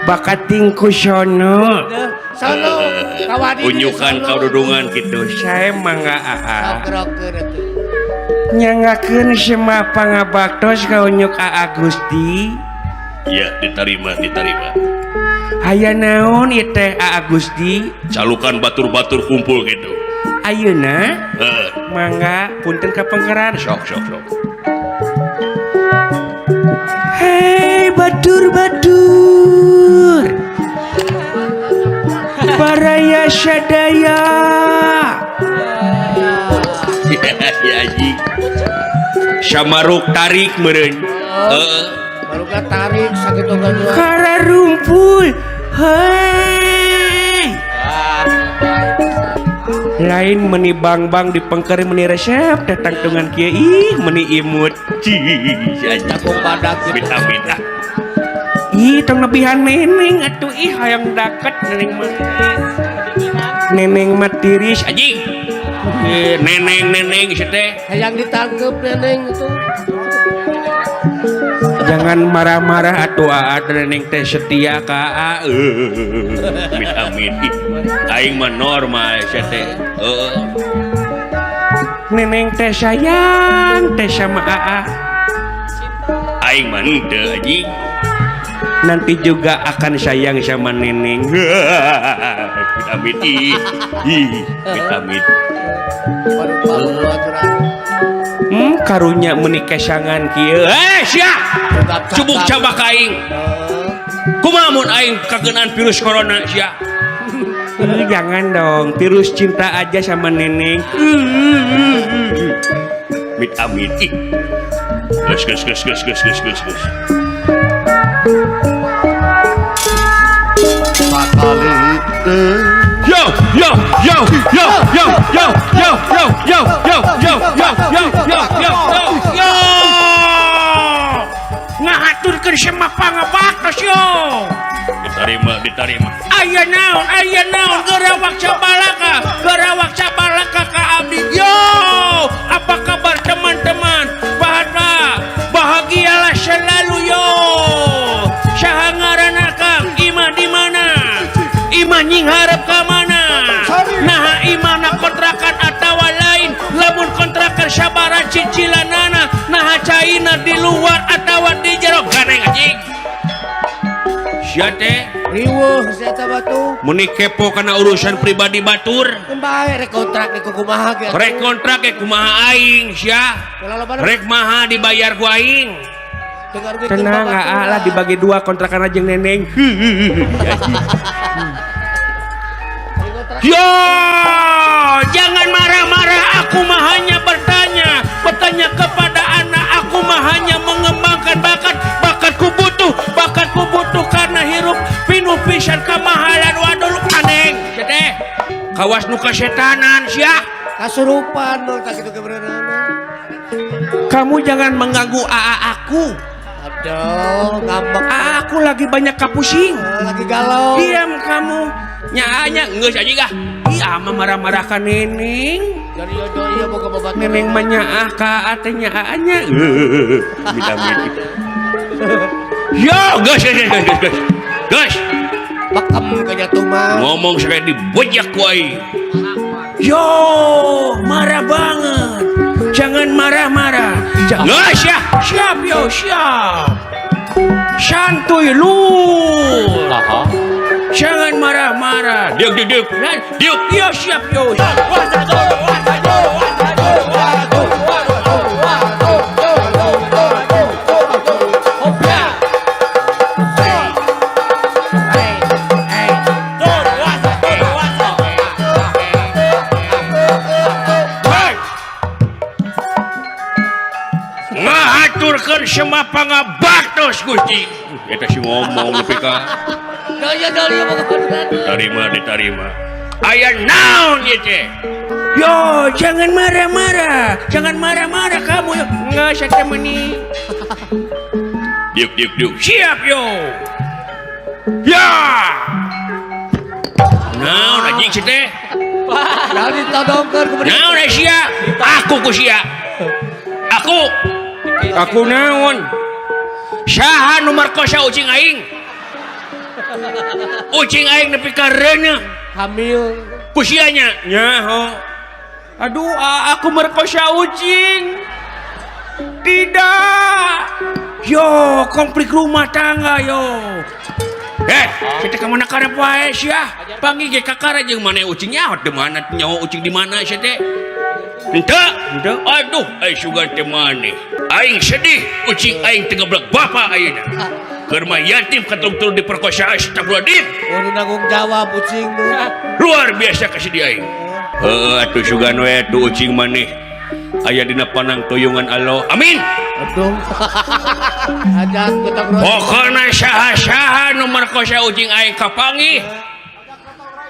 Bakating ku sono. Sono kawadi. Unjukan kaududungan kitu. Sae mangga aa. Nyangakeun semua pangabaktos ka unyuk Aa Gusti. Ya, diterima, diterima. Aya naon ieu teh Aa Gusti? Calukan batur-batur kumpul gitu. Ayeuna? Heeh. Mangga punten ka pengkeran. Sok sok sok. Hei batur-batur. Baraya sadaya. Ya haji. Samaruk tarik meureun. Heeh. Baruga tarik sakitu gaduh. Kararumpul. Hei. Lain meni bang-bang di pengker meni resep datang dengan kieu ih meni imut. Cih, Jagung badak gitu. Bita-bita. Ih, tong lebihan neneng atuh ih hayang daket neneng mah. Neneng mah tiris anjing. Neneng-neneng ieu teh. Hayang ditangkep neneng itu. Jangan marah-marah atuh aa neneng teh setia ka aa. Amit amit. Aing mah normal sia teh. Heeh. Neneng teh sayang teh sama aa. Aing mah henteu anjing. Nanti juga akan sayang sama neneng. Amit amit ih. Ih, amit amit. Karunya meni kesangan kieu. Eh sia. Cubuk cabak aing. Kumaha mun aing kakeunaan virus corona sia? Jangan dong, virus cinta aja sama neneng. Amit amit ih. Geus geus geus geus geus geus geus geus. Yo yo yo yo yo yo yo yo yo yo yo yo yo yo yo yo. Ngahaturkeun semua pangabaktos yo. Diterima, diterima. Aya naon gerawak sabalaka, gerawak sabalaka ka abdi. Yo, apa kabar teman-teman? Bahagialah selalu yo. Saha ngaranna Kang? Imah di mana? Imah nyingharep ka mana? Naha imahna kontrakan atawa lain? Lamun kontrakan sabaraha cicilanana? Naha caina di luar atawa di jero? Ganeng anjing. Sia teh riweuh sia teh batu. Meni kepo kana urusan pribadi batur. Bae rek kontrak ge kumaha ge. Rek kontrak ge kumaha aing sia. Rek maha dibayar ku aing. Tenang aa lah dibagi dua kontrakan aja neneng. Yo, jangan marah-marah, aku mah hanya bertanya, bertanya kepada anak, aku mah hanya mengembangkan bakat, bakatku butuh karena hirup pinuh pisan kamahalan wadul aneng. Teh, kawas nu kasetanan sia. Kasurupan mun tak kitu kebenaran. Kamu jangan mengganggu aa aku. Aduh, ngambek. Aa aku lagi banyak kapusing. Lagi galau. Diam kamu. Nyaanya geus anjing ah. Ih, ama marah-marah ka neneng. Neneng mah nyaah ka aa teh nyaanya. Amit-amit. Yo, geus geus geus geus. Geus. Bekem ka mah. Ngomong sekali dibojak ku aing. Yo, marah banget. Jangan marah-marah. Geus ya. Siap yo, siap. Santuy lu. Jangan marah-marah. Diuk diuk diuk. Diuk. Yo siap yo. Ngahaturkeun semua pangabaktos Gusti. Eta si ngomong nepi ka. Diterima, diterima. Aya naon ieu teh? Yo, jangan marah-marah. Jangan marah-marah kamu. Enggak saya meni. Diuk diuk diuk. Siap yo. Ya. Naon anjing si teh? Naon ditodongkeun ku Naon sia? Aku ku sia. Aku. Aku naon? Saha nu markosa ucing aing? Ucing aing nepi ka reuneuh hamil ku sia nya. Nyaho. Aduh, aku merkosa ucing. Tidak. Yo, konflik rumah tangga yo. Kita ka mana karep wae sia. Panggih ge kakara jeung maneh ucing nyaho di mana nyaho ucing di mana sia teh. Henteu, henteu. Aduh, ai sugan teh maneh. Aing sedih ucing aing teu ngeblek bapa ayeuna. Keur mah yatim katung-tung diperkosa astagfirullahaladzim. Kudu nanggung jawab ucing mah. Luar biasa kasedih aing. Heuh atuh sugan we tuh ucing maneh. Aya dina panang tuyungan Allah. Amin. Aduh. Ajak betang roh. Pokona saha-saha nu merkosa ucing aing kapanggih.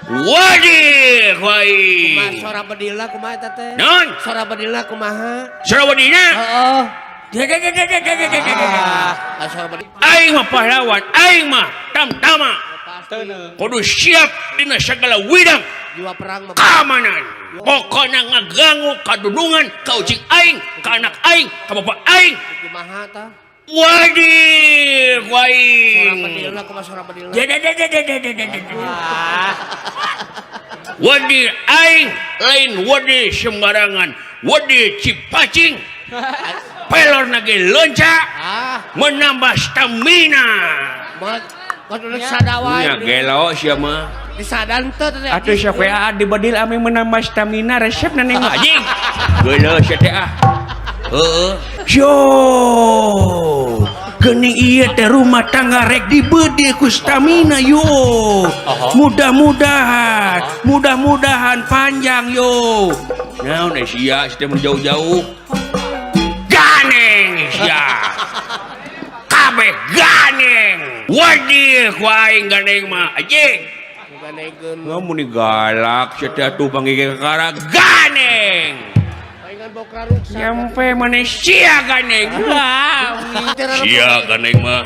Wadih wae. Sora bedilna kumaha eta teh? Naon? Sora bedilna kumaha? Sora bedilna? Heeh. Aing mah pahlawan, aing mah tamtama. Kudu siap dina sagala widang. Jiwa perang mah. Keamanan. Pokona ngaganggu kadudungan ka ucing aing, ka anak aing, ka bapak aing. Kumaha tah? Wadih wae. Sora bedilna kumaha sora bedilna? Wadih aing lain wadih sembarangan, wadih cipacing. Pelor nage lonca menambah stamina. Nya gelo sia mah. Disadan teu teh. Atuh sok we aa dibedil ame menambah stamina resep na neng anjing. Gelo sia teh ah. Heeh. Yo. Geuning ieu teh rumah tangga rek dibedil ku stamina yo. Mudah-mudahan, mudah-mudahan panjang yo. Naon sia sia teh mun jauh-jauh. Ganeng sia. Kabeh ganeng. Wadih ku aing ganeng mah anjing. Ngamun galak sia teh atuh panggih kakara ganeng. Nyampe maneh sia ganeng. Sia ganeng mah.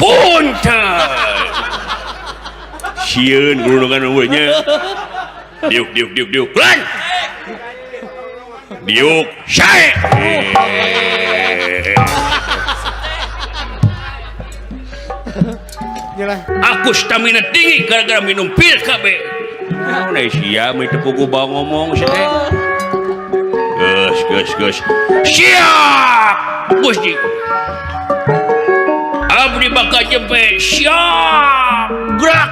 Punten. Sieun gulungan eueuh nya. Diuk diuk diuk diuk. Lan. Diuk sae. Aku stamina tinggi gara-gara minum pil KB. Naon euy sia mah teu puguh bawa ngomong sia teh. Geus geus geus. Siap Gusti. Abdi bakal jempe siap gerak.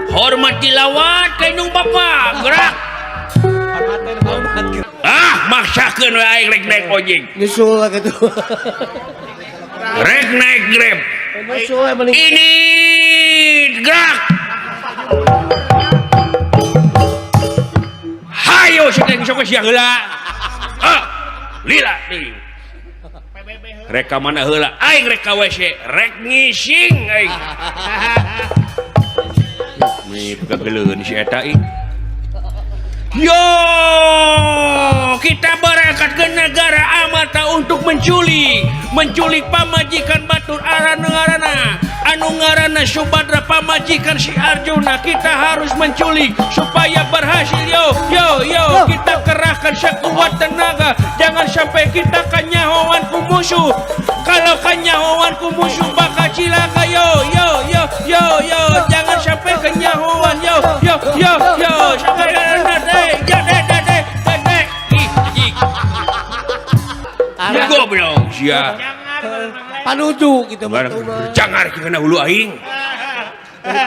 Hormati lawan ka indung bapa gerak. Ah maksakeun we aing rek naik ojek. Nyusul lah gitu. Rek naik Grab. Ini gerak. Hayo sedeng sok sia heula. Ah, lila deui. Rek ka mana heula? Aing rek ka WC, rek ngising aing. Mi kageuleun si eta ih. Yo, kita berangkat ke negara Amata untuk menculik, menculik pamajikan batur arana anu ngaranna Subadra pamajikan si Arjuna. Kita harus menculik supaya berhasil. Yo yo yo, kita kerahkan sekuat tenaga, jangan sampai kita kanyahoan ku musuh. Kalau kanyahoan ku musuh bakal cilaka. Yo yo yo yo yo, jangan sampai kanyahoan. Yo yo yo yo, sampai goblok sia. Panuju gitu mah. Jangar kana hulu aing.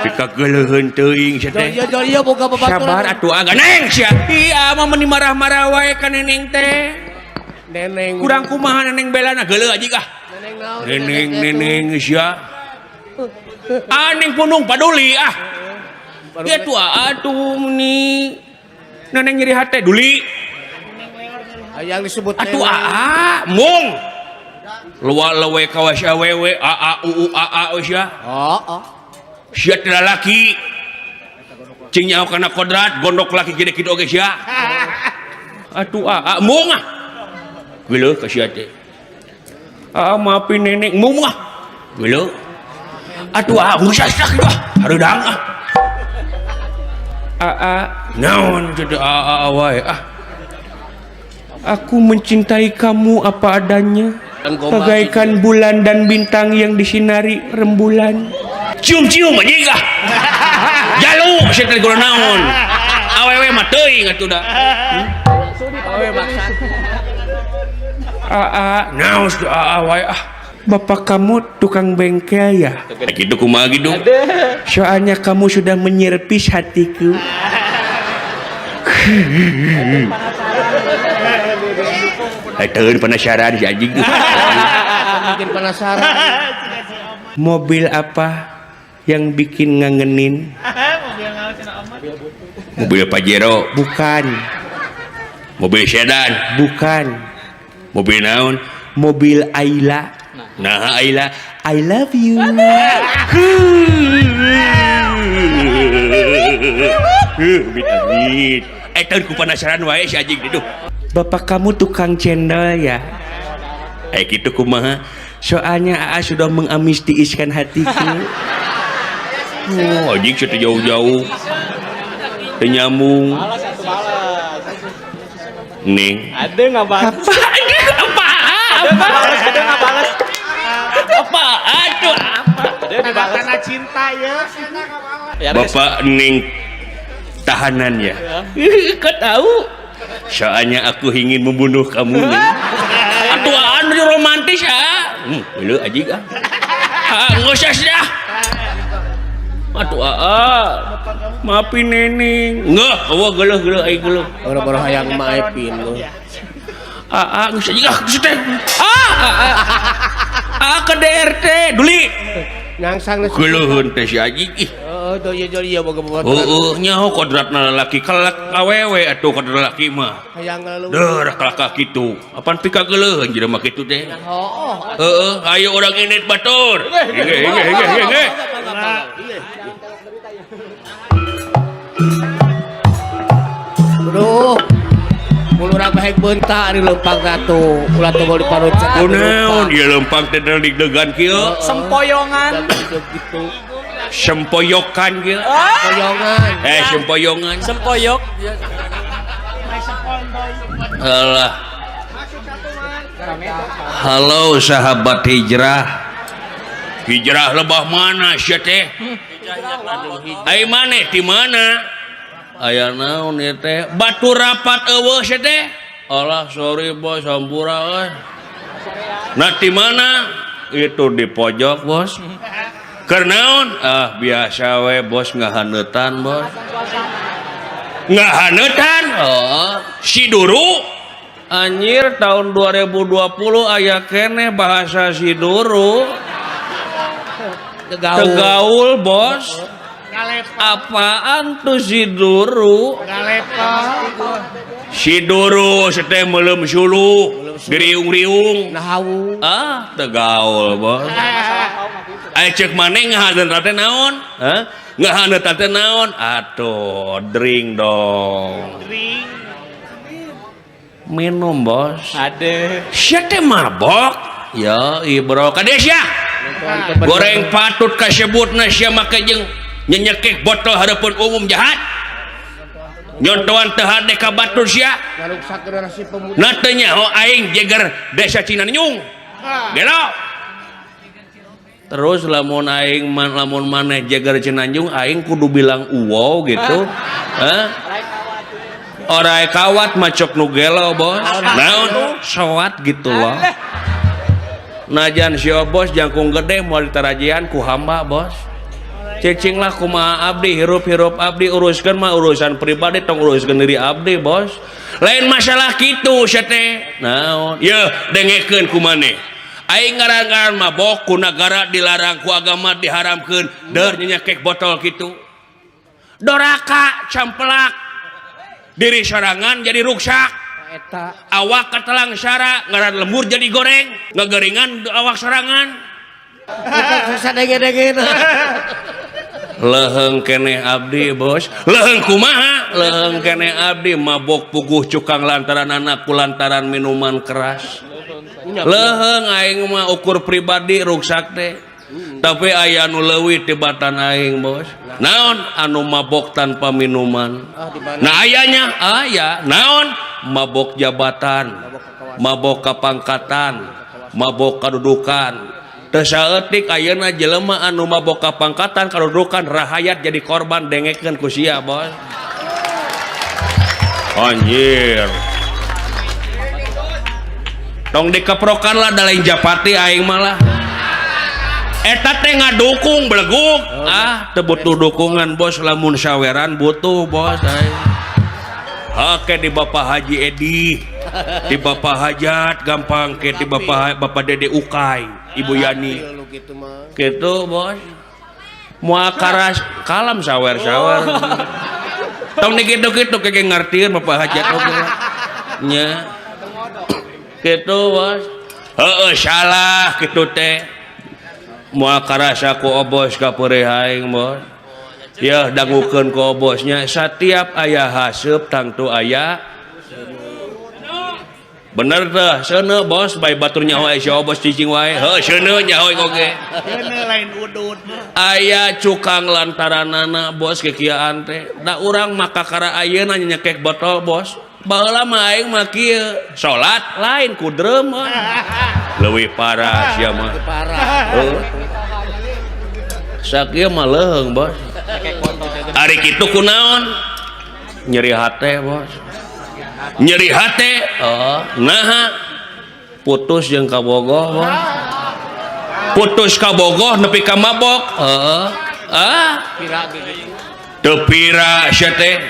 Dikageuleuheun teuing sia teh. Ieu boga babaturan. Sabar atuh ah neng sia. Ieu mah meuni marah-marah wae ka neneng teh. Neneng. Kurang kumaha neneng belana geuleuh anjing ah. Neneng naon? Neneng neneng sia. Ah neng punung paduli ah. Ieu tuh atuh meuni neneng nyeri hate duli. Yang disebut atuh aa mung luar lewe kawas awewe aa uu aa sia. Heeh. Sia teh lalaki cing nyaho kana kodrat gondok laki gede kitu oge sia. Atuh aa mung ah. Geuleuh ka sia teh. Aa maafin nenek mung ah. Geuleuh. Atuh aa ngusasah kitu ah. Hareudang ah. Aa naon teh aa wae ah. Aku mencintai kamu apa adanya. Bagaikan bulan dan bintang yang disinari rembulan. Cium-cium anjing ah. Jalu sia teh kudu naon. Awewe mah teuing atuh da. Awewe maksa. Aa, Naon aa wae ah. Bapak kamu tukang bengkel ya? Gitu kumaha gitu. Soalnya kamu sudah menyerpis hatiku. Teueun penasaran si anjing. Bikin penasaran. Mobil apa yang bikin ngangenin? Mobil Pajero. Bukan. Mobil sedan. Bukan. Mobil naon? Mobil Ayla. Nah, Ayla, I love you. Ku penasaran wae si anjing itu. Bapak kamu tukang cendol ya? Gitu kumaha? Soalnya AA sudah mengamistiiskan hatiku. Oh, anjing sudah jauh-jauh. Teu nyambung. Ning. Ada nggak balas? Apa? Apa? Apa? Ada nggak balas? Apa? Aduh, apa? Tanda-tanda cinta ya. Bapak Ning tahanan ya? Kau tahu? Soalnya aku ingin membunuh kamu nih. Atuh anu romantis ah. Lu anjing ah. Ah, enggak usah dah. Atuh aa. Maafin Neneng. Enggak, eueuh geuleuh-geuleuh aing geuleuh. Boro-boro hayang maepin lu. Aa, geus anjing ah, geus teh. Ah, aa ke DRT duli. Nyangsang geuleuheun teh si anjing ih. Heeh, doi doi boga boga. Heeh, nyaho kodratna lalaki kalak awewe atuh kodrat lalaki mah. Hayang ngaleuweun. Deur kalakah kitu. Apan pika geuleuheun jelema kitu teh. Heeh. Heeh, ayo urang indit batur. Hege hege hege hege. Aduh. Mun urang bahek beunta ari leumpang ratu. Ulah teu di paruncet. Kunaon ieu leumpang teh deg-degan kieu? Sempoyongan. Gitu. Sempoyokan kieu. Sempoyongan. Sempoyongan. Sempoyok. Alah. Halo sahabat hijrah. Hijrah lebah mana sia teh? Ai maneh di mana? Aya naon ieu teh? Batu rapat eueuh sia teh. Alah sorry bos, hampura euy. Nah di mana? Itu di pojok bos. Keur naon? Ah biasa we bos ngahaneutan bos. Ngahaneutan? Oh, si Duru. Anjir tahun 2020 aya keneh bahasa si Duru. Tegaul bos. Apaan tuh si Duru? Si Duru seteh melem suluh, diriung-riung. Ah, tegaul bos. Ayo cek maneh ngahaneut teh naon? Hah? Ngahaneut teh naon? Atuh, drink dong. Drink. Minum bos. Ade. Sia teh mabok. Ya, ibro kades ya. Goreng patut kasebutna sia make jeung nyenyekek botol harapan umum jahat. Nyontoan teu hade ka batur sia. Na teu nyaho aing jeger desa Cinanyung. Gelo. Terus lamun aing lamun maneh jeger Cinanjung aing kudu bilang uwow gitu. Hah? Orai kawat macok nu gelo bos. Naon soat gitu loh. Najan si bos jangkung gede moal ditarajian ku hamba bos. Cicing lah kumaha abdi hirup-hirup abdi uruskeun mah urusan pribadi tong uruskeun diri abdi bos. Lain masalah kitu sia teh. Naon? Yeuh dengekeun ku maneh. Aing ngaran-ngaran mabok ku nagara dilarang ku agama diharamkeun deur nyenyekek botol kitu. Doraka campelak diri sorangan jadi ruksak. Awak ketelang syara ngaran lembur jadi goreng ngegeringan awak sorangan. Leheng keneh abdi bos. Leheng kumaha? Leheng keneh abdi mabok puguh cukang lantaran anak ku lantaran minuman keras. Leheng aing mah ukur pribadi ruksak teh. Tapi aya anu leuwih tibatan aing bos. Naon anu mabok tanpa minuman? Nah ayanya aya naon? Mabok jabatan, mabok kapangkatan, Mabok kadudukan. Teu saeutik ayeuna jelema anu mabok kapangkatan kadudukan rahayat jadi korban dengekeun ku sia, bos. Anjir. Tong dikeprokan lah da lain japati aing malah. Eta teh ngadukung beleguk. Ah, teu butuh dukungan, bos, lamun saweran butuh, bos aing. Oke di Bapak Haji Edi, di Bapak Hajat gampang ke di Bapak Dede Ukay, Ibu Yani. Gitu, bos. Moal karas kalam sawer-sawer. Tong dikitu-kitu kege ngartieun Bapak Hajat oge. Nya. Gitu, bos. Heeh, salah kitu teh. Moal karasa ku obos ka peurih aing, bos. Ya dangukeun ku obosnya satiap aya haseup tangtu aya bener teh seuneu bos bae batur nyaho si obos cicing wae heuh seuneu nyaho oge seuneu lain udud aya cukang lantaranana bos kikieuan teh da urang mah kakara ayeuna nyekek botol bos baheula mah aing mah kieu salat lain ku drum leuwih parah sia mah parah sakieu mah leuheung bos. Ari kitu kunaon? Nyeri hate, bos. Nyeri hate, oh, naha putus jeung kabogoh, bos. Putus kabogoh nepi ka mabok, heeh. Ah, teu pira sia teh.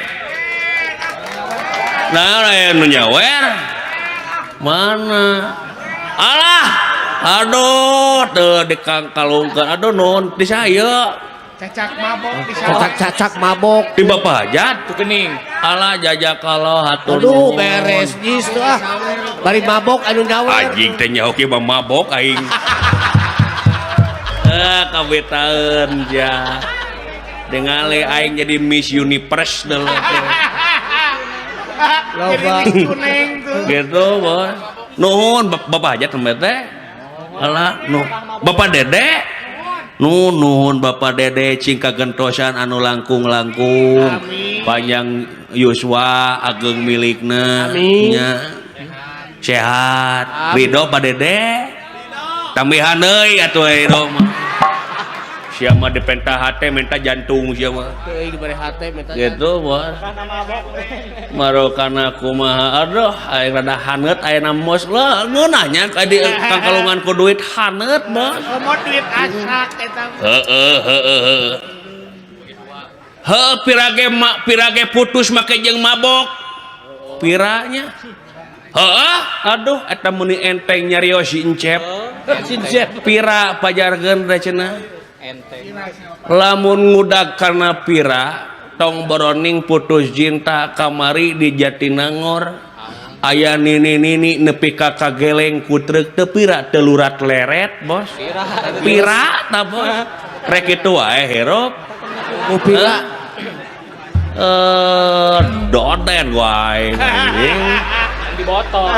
Nah, aya nu nyawer. Mana? Alah, aduh, teu dikangkalungkeun. Aduh, nuhun ti saya. Cacak mabok di cacak-cacak mabok di Bapak Hajat kening. Alah jajakallah hatur. Aduh beres jis tuh ah. Bari mabok anu nyawer. Anjing teh nyaho kieu mah mabok aing. Kabetaeun ja. Dengale aing jadi Miss Universe deuleu teh. Loba kuning tuh. Gitu, bos. Nuhun Bapak Hajat teh teh. Alah, nuh. Bapak Dede nuhun Bapak Dede cing kagentosan anu langkung-langkung panjang yuswa ageng milikna nya sehat ridho Pak Dede tambihan deui atuh ridho mah sia mah dipenta hate minta jantung sia mah teuing dibere hate minta gitu bos marokana kumaha aduh aing rada haneut ayeuna mos lah ngeunah nya ka di kangkalungan ku duit haneut bos komo duit asak eta heeh heeh heuh pirage pirage putus make jeung mabok piranya heeh aduh eta meuni enteng nyarios si Encep pira pajarkeun teh cenah lamun ngudag karena pira tong boroning putus cinta kamari di Jatinangor aya nini-nini nepi ka kageleng ku truk teu pira teu lurat leret bos pira ta bos rek kitu wae hirup ku pira doden wae anjing dibotol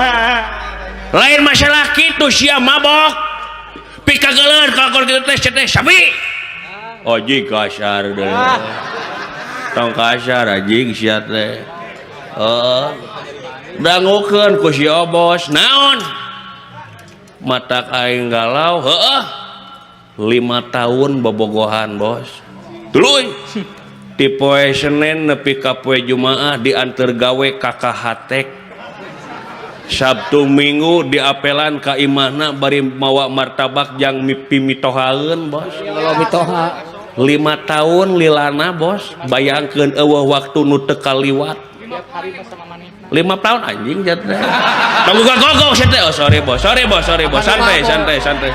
lain masalah kitu sia mabok pikageuleun kalakon kitu teh teh sapi anjing kasar deui tong kasar anjing sia teh heeh dangukeun ku si obos naon matak aing galau heeh 5 tahun bobogohan bos tuluy ti poe Senin nepi ka poe Jumaah dianteur gawe ka Kahatek Sabtu Minggu diapelan ka imahna bari mawa martabak jang mimpi mitohaeun bos. Kalau mitoha 5 tahun lilana bos, bayangkeun eueuh waktu nu teu kaliwat. 5 tahun anjing jatuh. Tunggu gogok sia teh. Oh sorry bos, sorry bos, sorry bos. Santai, santai, santai.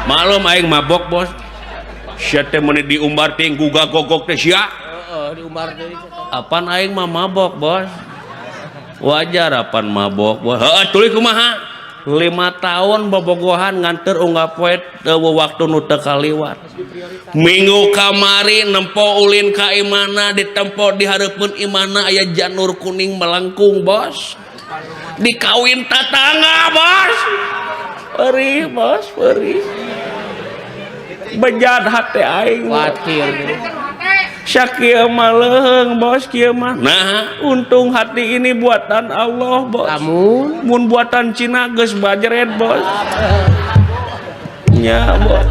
Malum aing mabok bos. Sia teh meuni diumbar ting guga gogok teh sia. Heeh, diumbar deui. Apan aing mah mabok bos. Wajar apan mabok bos. Heeh, tuluy kumaha? 5 tahun bobogohan nganter unggal poe eueuh waktu nu teu kaliwat. Minggu kamari nempo ulin ka imana ditempo di hareupeun imana aya janur kuning melengkung bos. Dikawin tatangga bos. Perih bos, perih. Bejat hate aing. Kuatir. Sakieu mah leuheung bos kieu mah. Nah, untung hati ini buatan Allah bos. Lamun mun buatan Cina geus bajret bos. Nya bos.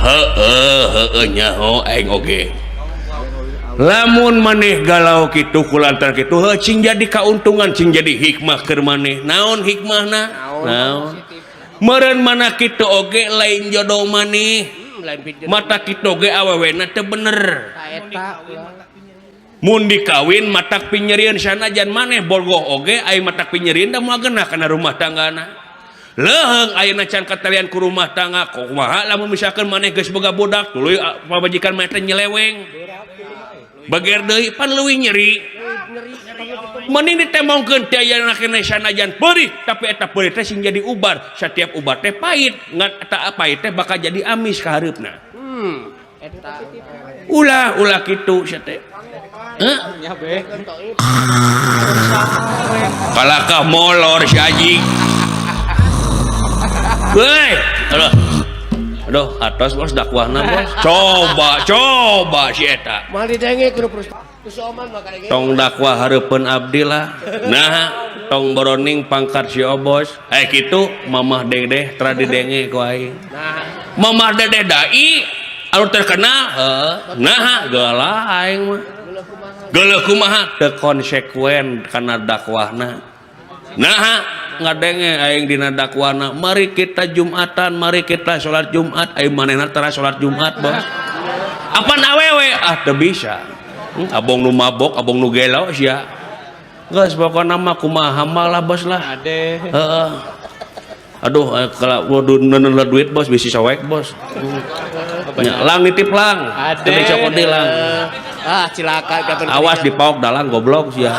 Heeh heeh nyaho aing oge. Lamun maneh galau kitu kulantaran kitu heuh cing jadi kauntungan cing jadi hikmah keur maneh. Naon hikmahna? Naon? Meureun mana kitu oge lain jodoh maneh. Mata kitu oge awewena teu bener. Mun dikawin matak pinyerieun sanajan maneh bogoh oge ai matak pinyerieun da moal genah kana rumah tanggana. Leuheung ayeuna can katalian ku rumah tangga kumaha lamun misalkan maneh geus boga budak tuluy pamajikan maneh teh nyeleweng. Bager deui pan leuwih nyeri. Mending ditembongkeun ti ayeuna keneh sanajan peurih tapi eta peurih teh sing jadi ubar. Satiap ubar teh pahit, ngan eta pahit teh bakal jadi amis ka hareupna. Eta. Ulah ulah kitu sia teh. Heuh? Kalakah molor si anjing. Heuy, aduh. Aduh, atos bos dakwahna bos. Coba, coba si eta. Moal didenge kudu terus. Tong dakwah hareupeun abdi lah. Nah, tong boroning pangkat si obos. Kitu mamah dedeh tara didenge ku aing. Mamah dedeh dai anu terkenal heuh. Nah, gelah aing mah. Geuleuh kumaha teu konsekuen kana dakwahna. Nah, ngadenge aing dina dakwahna, mari kita Jumatan, mari kita salat Jumat, aing manehna tara salat Jumat, bos. Apan awewe? Ah, teu bisa. Abong nu mabok, abong nu gelo sia. Geus pokona mah kumaha mah lah bos lah. Heeh. Aduh, kalau waduh neuneuh duit bos bisi soek bos. Nya, lang nitip lang. Teu cokot lang. Ah, cilaka gaton. Awas dipaok dalang goblok sia.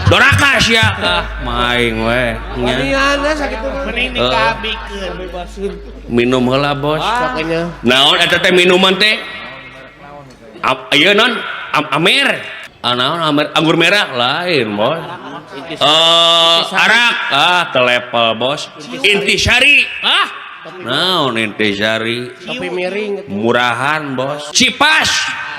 Doraka sia. Ah, maing we. Waniana sakitu mending dikabikeun. Minum heula bos. Naon eta teh minuman teh? Ieu non Amer. Ah, naon Amer? Anggur merah lain bos. Arak ah telepel bos. Intisari ah naon Intisari? Topi miring murahan bos. Cipas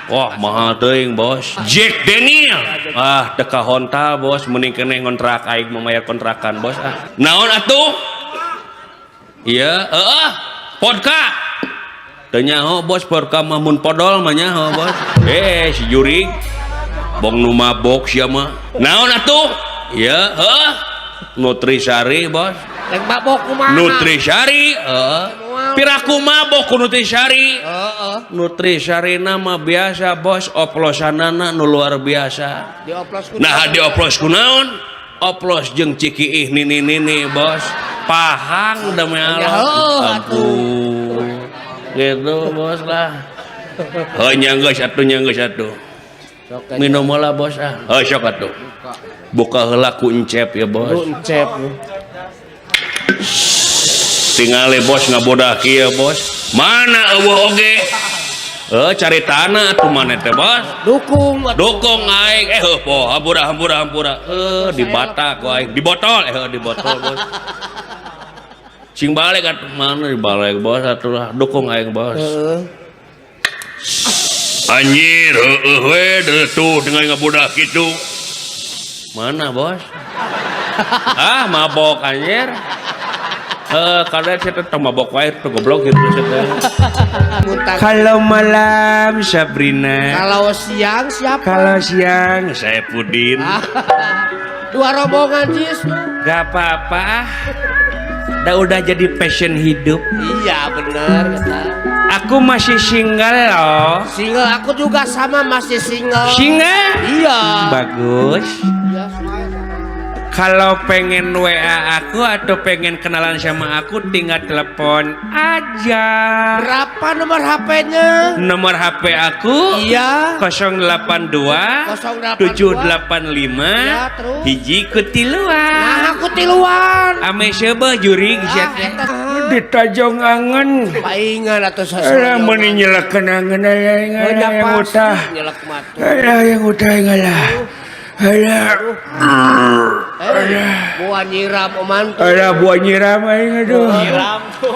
wah mahal teuing bos. Jack Daniel ah teu kahontal bos mending keneh ngontrak aing memayar kontrakan bos ah. Naon atuh? Ieu heeh vodka. Teu nyaho bos vodka mah mun podol mah nyaho bos. Si jurig bong nu mabok sia mah. Naon atuh? Ieu heuh Nutrisari bos. Rek mabok kumaha? Nutrisari heuh. Piraku mabok ku Nutrisari. Heeh. Nutrisari mah biasa bos, oplosanana nu luar biasa. Dioplos ku. Nah dioplos ku naon? Oplos jeung cikiih nini-nini bos. Pahang demi Allah. Ampun. Gitu bos lah. Heuh nyanggeus atuh nyanggeus atuh. Minum heula bos ah. Heuh sok atuh. Buka heula ku encep ya bos. Ku encep. Tingali bos ngabodah kieu bos. Mana eueuh oge? Heuh cari tanah atuh maneh teh bos. Dukung atuh. Dukung aing. Heuh poh hampura hampura hampura. Heuh dibata ku aing. Dibotol di botol bos. Cing balik atuh mana dibalik bos atuh lah dukung aing bos. Anjir heueuh we tuh dengan ngabodah kitu. Mana bos? Ah mabok anjir. Karena saya tetap mabok wae tuh goblok gitu saya. Kalau malam Sabrina. Kalau siang siapa? Kalau siang saya Pudin. Dua rombongan Jis. Gak apa-apa. Udah jadi passion hidup. Iya benar kata. Aku masih single loh. Single aku juga sama masih single. Single? Iya. Bagus. Iya. Kalau pengen WA aku atau pengen kenalan sama aku tinggal telepon aja. Berapa nomor HP-nya? Nomor HP aku? Iya. 082 785 ya, terus? 1 kutiluan. Nah, aku tiluan. Ame seubeuh jurig sia teh. Ditajong angen. Paingan atuh sasana. Alah meuni nyelekeun angen aya utah. Nyelek matu. Alah yang utah ngalah. Alah. Alah. Buah nyiram oman. Alah buah nyiram aing aduh. Nyiram tuh.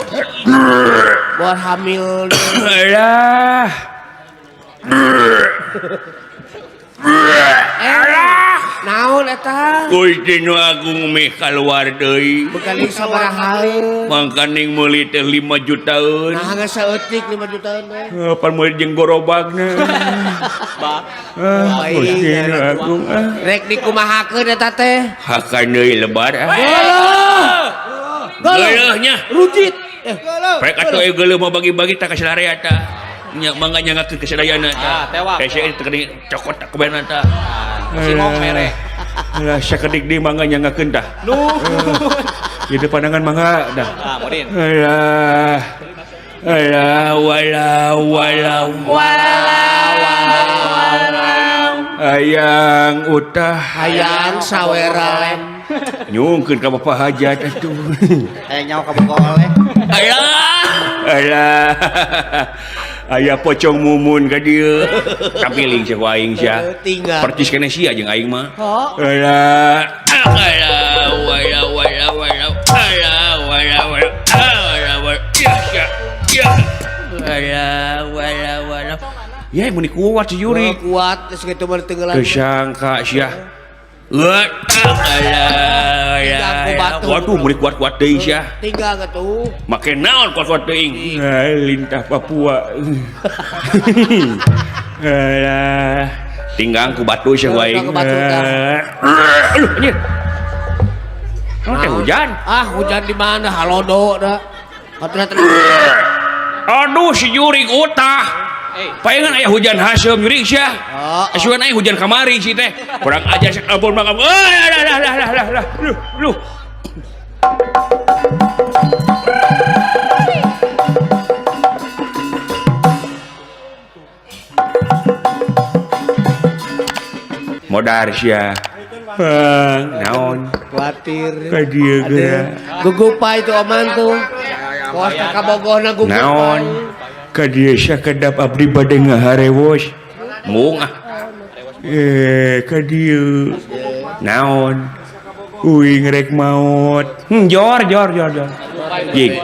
Buah hamil. Alah. Naon eta? Gusti nu agung meh kaluar deui. Bekali sabaraha? Mangkaning meuli teh 5 jutaan. Nah geus saeutik 5 jutaan teh. Pan meuli jeung gorobagna. Gusti nu agung. Rek dikumahakeun eta teh? Hakan deui lebar ah. Geuleuh nya. Rujit. Rek atuh euy geuleuh mah bagi-bagi tah ka salarea tah. Nya mangga nyangakeun ka sadayana tah. Teh teh cokot tak kubena tah. Simong mere. Lah sakedik deui mangga nyangakeun tah. Nuhun. Ieu pandangan mangga dah. Ah, modin. Alah. Alah wala wala wala. Hayang utah hayang saweran. Nyungkeun ka bapak hajat atuh. Hayang nyawa ka bogo oleh. Alah. Alah. Aya pocong mumun ka dieu. Kapiling sia ku aing sia. Percis keneh sia jeung aing mah. Alah. Alah wala wala wala. Alah wala wala. Alah wala. Ya ya. Ya. Alah wala wala. Ya mun kuat si Yuri. Kuat geus kitu mah tenggelam. Kesangka sia. Waduh mun kuat-kuat deui sia. Tinggal atuh. Make naon kuat-kuat teuing? Lintah Papua. Alah, tinggang ku batu sia ku aing. Aduh anjir. Naon teh hujan? Ah, hujan di mana? Halodo da. Aduh si jurig utah. Palingan aya hujan haseum jurig sia. Asuhan aya hujan kamari si teh. Kurang ajar sia ampun mangga. Lah lah lah lah lah. Luh luh. Modar sia. Naon? Kuatir. Ka dieu geura. Gugupa itu oman tuh. Kos ka kabogohna gugupa. Naon? Ka dieu sakedap abdi bade ngaharewos. Mung ah. Ka dieu. Naon? Uing rek maot. Jor jor jor jor. Jing.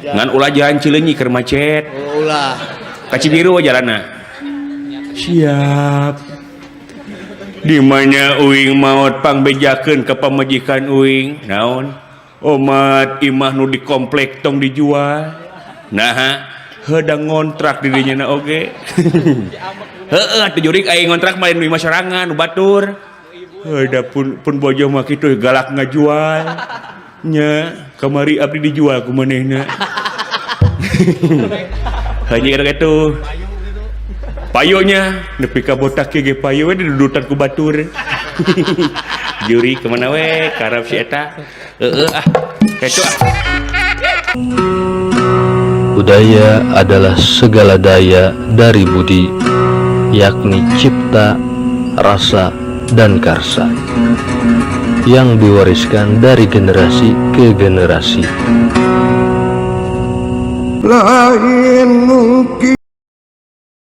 Ngan ulah jalan Cileunyi keur macet. Ulah. Ka Cibiru jalanna. Siap. Di mana uing maot pangbejakeun ka pamajikan uing. Naon? Omat imah nu di komplek tong dijual. Naha heudang ngontrak di dinya na oge. Heueuh atuh jurig aing ngontrak mah lain imah sorangan nu batur. Heuda pun bojo mah kitu galak ngajual. Nya kamari abdi dijual ku manehna. Hanya kitu. Payonya nepi ka botak ge payo we didudutan ku batur. Juri kemana we karep si eta. Heueuh ah. Kitu ah. Budaya adalah segala daya dari budi, yakni cipta, rasa, dan karsa yang diwariskan dari generasi ke generasi. Lain mungkin.